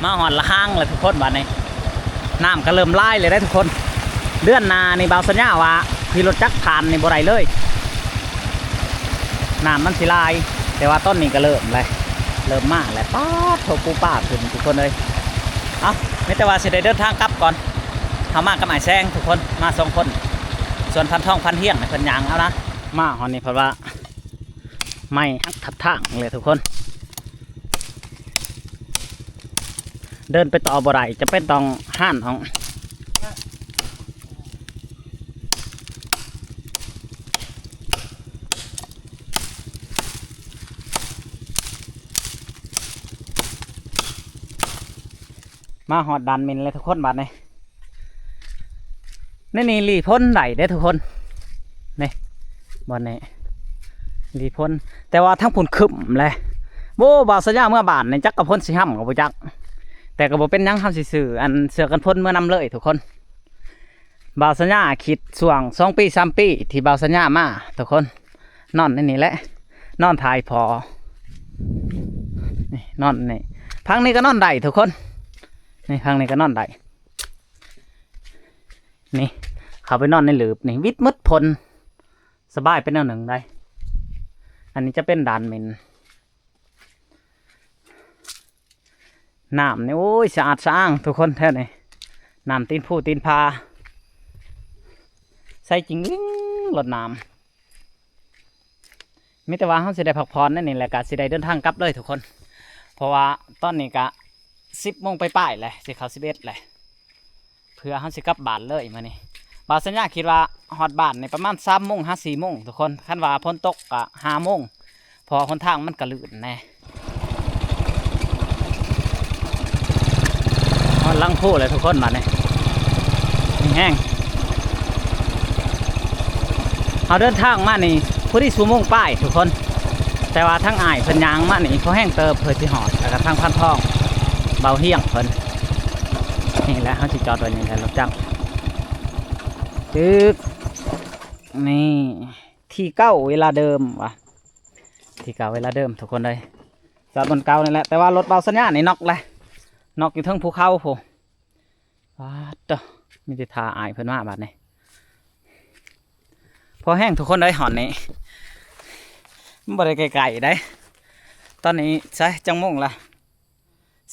ມາຮອດລະຫາງແລ້ວທຸກຄົນບາດນີ້ ນ້ຳກໍເລີ່ມຫຼາຍແລ້ວເດ້ທຸກຄົນ ເດືອນໜ້ານີ້ບ່າວສັນຍາວ່າຂີ່ລົດຈັກຜ່ານນີ້ບໍ່ໄດ້ເລີຍ ນ້ຳມັນຊິຫຼາຍ ແຕ່ວ່າຕອນນີ້ກໍເລີ່ມແລ້ວ ເລີ່ມມາແລ້ວ ປາດໂທ້ ປູປາຂຶ້ນທຸກຄົນເອີຍ ເອົ້າ ມີແຕ່ວ່າຊິໄດ້ເດີນທາງກັບກ່ອນ ເຮົາມາກັບອ້າຍແສງທຸກຄົນ ມາສອງຄົນ ສ່ວນພັນທອງພັນຮຽງນີ້ເພິ່ນຍ່າງເອົານະ ມາຮອດນີ້ເພິ່ນວ່າ ໄມ້ຫັກທັບທາງເລີຍທຸກຄົນ ເດີນໄປຕໍ່ບໍ່ໄດ້ ຈຳເປັນຕ້ອງຮ້ານອອກ ມາຮອດດ່ານໝິ່ນແລ້ວທຸກຄົນບາດນີ້ ໃນນີ້ຫຼີ້ພົນໄດ້ເດ້ທຸກຄົນ ນີ້ ບ່ອນນີ້ຫຼີ້ພົນ ແຕ່ວ່າທາງພຸ້ນຄຶ້ມແຫຼະ ໂອ້ ບ່າວສັນຍາເມືອບ້ານນີ້ ຈັກກະພົນຊິຮຳກໍບໍ່ຈັກ ແຕ່ກໍບໍ່ເປັນຫຍັງ ເຮົາຊິຊື້ອັນເສື້ອກັນຝົນເມືອນຳເລີຍທຸກຄົນ ບ່າວສັນຍາຄິດຊ່ວງສອງປີສາມປີ ທີ່ບ່າວສັນຍາມາທຸກຄົນ ນອນໃນນີ້ແຫຼະ ນອນຖ່າຍພໍ ນີ້ ນອນນີ້ ພັງນີ້ກໍນອນໄດ້ທຸກຄົນ ນີ້ ພັງນີ້ກໍນອນໄດ້ ນີ້ ເຂົ້າໄປນອນໃນຫຼີບນີ້ ວິດໝົດພົນ ສະບາຍໄປແນວໜຶ່ງໄດ໋ ອັນນີ້ຈະເປັນດ່ານໝິ່ນ ນ້ຳນີ້ ໂອ້ຍ ສະອາດສະອ້າງທຸກຄົນແທ້ນີ້ ນ້ຳຕີນພູຕີນຜາ ໃສຈິງລິງ ລົດນ້ຳ ມີແຕ່ວ່າເຮົາຊິໄດ້ພັກຜ່ອນແນວນີ້ ແລ້ວກະຊິໄດ້ເດີນທາງກັບເລີຍທຸກຄົນ ເພາະວ່າຕອນນີ້ກະສິບໂມງປາຍໆແຫຼະ ຊິເຂົ້າສິບເອັດແຫຼະ ເພື່ອເຮົາຊິກັບບ້ານເລີຍມື້ນີ້ ບ່າວສັນຍາຄິດວ່າຮອດບ້ານນີ້ປະມານສາມໂມງຫາສີ່ໂມງທຸກຄົນ ຄັນວ່າຝົນຕົກກະຫ້າໂມງ ເພາະວ່າຫົນທາງມັນກະລື່ນແດ່ ຮອດຫຼັງພູແລ້ວທຸກຄົນບາດນີ້ ແຮງ ເຮົາເດີນທາງມານີ້ພໍດີຊົ່ວໂມງປາຍທຸກຄົນ ແຕ່ວ່າທາງອ້າຍເພິ່ນຍ່າງມານີ້ພໍແຮງເຕີບເພື່ອຊິຮອດ ແລ້ວກໍທາງພັນທອງ ເບົາຮຽງເພິ່ນ ນີ້ແຫຼະ ເຮົາຊິຈອດໄວ້ນີ້ແຫຼະ ລົດຈັກ ຕຶກ ນີ້ ທີ່ເກົ່າເວລາເດີມວ່າ ທີ່ເກົ່າເວລາເດີມທຸກຄົນເອີຍ ຈອດບ່ອນເກົ່ານີ້ແຫຼະ ແຕ່ວ່າລົດບ່າວສັນຍານີ້ນັອກແຫຼະ ນັອກຢູ່ເທິງພູເຂົາພຸ້ນ ປາດໂທ້ ມີແຕ່ຖ້າອ້າຍເພິ່ນມາບາດນີ້ ພໍແຮງທຸກຄົນເອີຍ ຮອດນີ້ ມັນບໍ່ໄດ້ໃກ້ໆໃດ໋ ຕອນນີ້ໃສຈັກໂມງລະ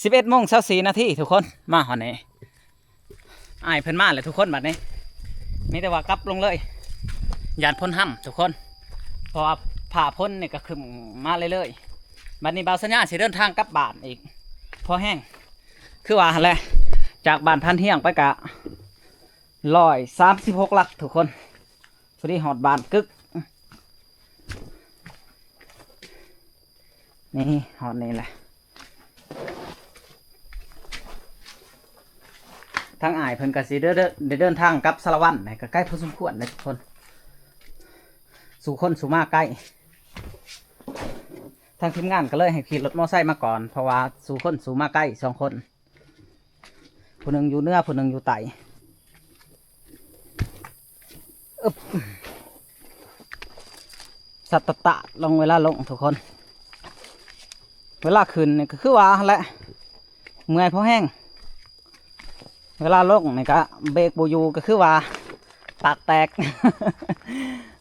ສິບເອັດໂມງຊາວສີ່ນາທີທຸກຄົນ ມາຮອດນີ້ ອ້າຍເພິ່ນມາແລ້ວທຸກຄົນບາດນີ້ ມີແຕ່ວ່າກັບລົງເລີຍ ຢ້ານຝົນຮຳທຸກຄົນ ເພາະວ່າຟ້າຝົນນີ້ກໍຄຶ້ມມາເລື້ອຍໆ ບາດນີ້ບ່າວສັນຍາຊິເດີນທາງກັບບ້ານອີກ ພໍແຮງ ຄືວ່າຫັ້ນແຫຼະ ຈາກບ້ານພັນຮຽງໄປກະຮ້ອຍສາມສິບຫົກຫຼັກທຸກຄົນ ພໍດີຮອດບ້ານກຶກ ນີ້ຮອດນີ້ແຫຼະ ທາງອ້າຍເພິ່ນກໍຊິເດີນ ເດີນ ໄດ້ເດີນທາງກັບສາລະວັນ ກໍໄກພໍສົມຄວນເດ້ທຸກຄົນ ສູ່ຄົນສູ່ມາໄກ ທາງທີມງານກໍເລີຍໃຫ້ຂີ່ລົດມໍໄຊມາກ່ອນ ເພາະວ່າສູ່ຄົນສູ່ມາໄກສອງຄົນ ຜູ້ໜຶ່ງຢູ່ເໜືອ ຜູ້ໜຶ່ງຢູ່ໃຕ້ ອຶບ ສັດຕະຕະລົງ ເວລາລົງທຸກຄົນ ເວລາຂຶ້ນນີ້ກໍຄືວ່າຫັ້ນແຫຼະ ເມື່ອຍພໍແຮງ ເວລາລົງນີ້ກໍເບຣກບໍ່ຢູ່ ກໍຄືວ່າປາກແຕກ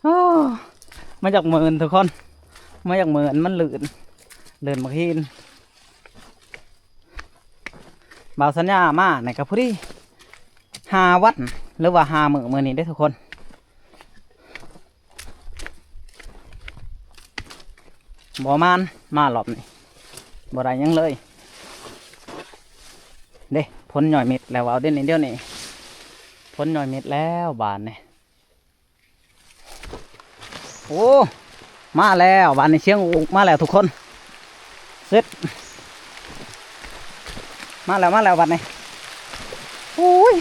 ໂອ້ ມັນຢາກເມີນທຸກຄົນ ມັນຢາກເມີນ ມັນລື່ນ ລື່ນບັກຫີນ ບ່າວສັນຍາມານີ້ກໍພໍດີຫ້າວັນ ຫຼືວ່າຫ້າມື້ມື້ນີ້ເດ້ທຸກຄົນ ບໍ່ມານ ມາລອບນີ້ບໍ່ໄດ້ຫຍັງເລີຍເດ້ ຝົນຍ່ອຍມິດແລ້ວ ເອົາເດ້ນີ້ ດຽວນີ້ຝົນຍ່ອຍມິດແລ້ວບາດນີ້ ໂອ້ ມາແລ້ວ ບາດນີ້ ຊຽງອຸກ ມາແລ້ວທຸກຄົນ ເສັດ ມາແລ້ວ ມາແລ້ວ ບາດນີ້ ໂອ້ຍ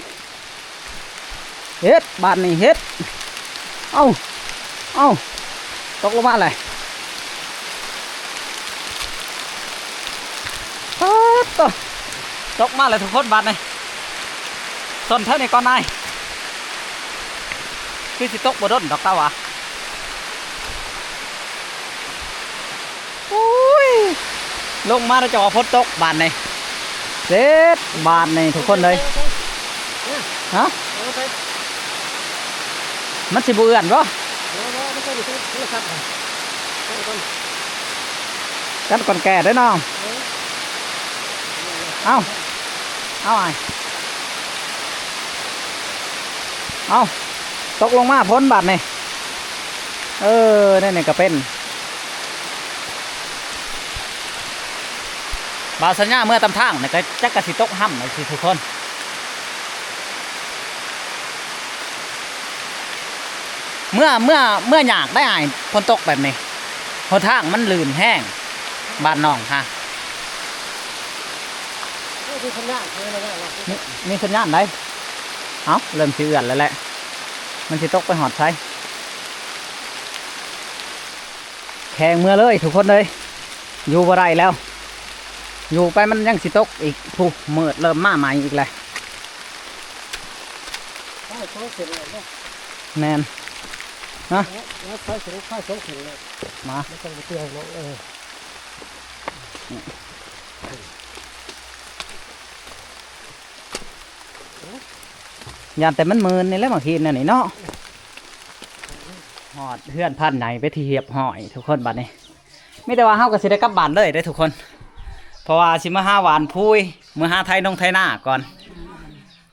ເຮັດ ບາດນີ້ ເຮັດ ເອົ້າ ເອົ້າ ຕົກລົງມາແລ້ວ ເ ໂອ້ ຕົກມາແລ້ວທຸກຄົນບາດນີ້ ຊົນແຖວນີ້ກ່ອນນາຍ ຄືຊິຕົກບໍ່ດົນດອກຕາຫວາ. ໂອ້ຍ ລົງມາແລ້ວຈະວ່າຝົນຕົກບາດນີ້ ເສັດບາດນີ້ທຸກຄົນເອີຍ. ຮະ? ມັນຊິບໍ່ເອື້ອນບໍ່? ກັນກ່ອນແກ່ເດີ້ນ້ອງ. ເອົ້າ ເອົາອ້າຍ ເອົ້າ ຕົກລົງມາຝົນບາດນີ້. ເອີ ແນວນີ້ກໍເປັນ ບ່າວສັນຍາເມືອຕາມທາງນີ້ກໍຈັກກະຊິຕົກຫ້ຳໄດ້ຊິທຸກຄົນ. ເມືອ ເມືອ ເມືອຍາກໄດ໋ອ້າຍ ຝົນຕົກແບບນີ້ ຫົນທາງມັນລື່ນແຮງ ບ້ານນ້ອງຫາ. ໂອ້ ມີສັນຍານເລີຍນະ ມີ ມີສັນຍານໄດ໋. ເອົ້າ ເລີ່ມຊິເອື້ອນແລ້ວແຫຼະ ມັນຊິຕົກໄປຮອດໃສ? ແຂ່ງເມືອເລີຍທຸກຄົນເອີຍ ຢູ່ບໍ່ໄດ້ແລ້ວ ຢູ່ໄປມັນຍັງຊິຕົກອີກ. ຜູ້ມືດເລີ່ມມາໃໝ່ອີກແລ້ວ. ແມ່ນ ຮະ? ມາ ຢ້ານແຕ່ມັນມື່ນນີ້ແຫຼະ ໝາກຫີນແນວນີ້ເນາະ. ຮອດເຮືອນພານໃຫຍ່ເປັນທີ່ຮຽບຮ້ອຍທຸກຄົນ. ບາດນີ້ມີແຕ່ວ່າເຮົາກໍຊິໄດ້ກັບບ້ານເລີຍເດ້ທຸກຄົນ ເພາະວ່າຊິມາຫາຫວ່ານຜູຍ ມາຫາໄຖນົງໄຖນາກ່ອນ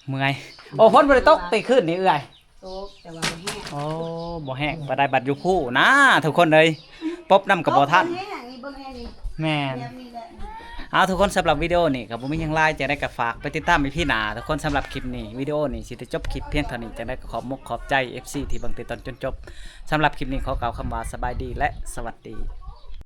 ເມື່ອຍ. ໂອ້ ຝົນບໍ່ໄດ້ຕົກຕິຄືນນີ້ເອື້ອຍ? ຕົກ ແຕ່ວ່າບໍ່ແຮງ. ໂອ້ ບໍ່ແຮງປານໃດ ບັດຢູ່ພູນນະທຸກຄົນເອີຍ ປົບນ້ຳກໍບໍ່ທັນ. ແມ່ນ ເອົາທຸກຄົນ ສຳລັບວິດີໂອນີ້ກໍບໍ່ມີຫຍັງຫຼາຍ ຈັ່ງໃດກໍຝາກໄປຕິດຕາມອີພີໜ້າທຸກຄົນ. ສຳລັບຄລິບນີ້ ວິດີໂອນີ້ຊິໄດ້ຈົບຄລິບພຽງເທົ່ານີ້ ຈັ່ງໃດກໍຂອບມຸກຂອບໃຈເອັຟຊີທີ່ເບິ່ງແຕ່ຕົ້ນຈົນຈົບ. ສຳລັບຄລິບນີ້ຂໍກ່າວຄຳວ່າສະບາຍດີ ແລະ ສະຫວັດດີ.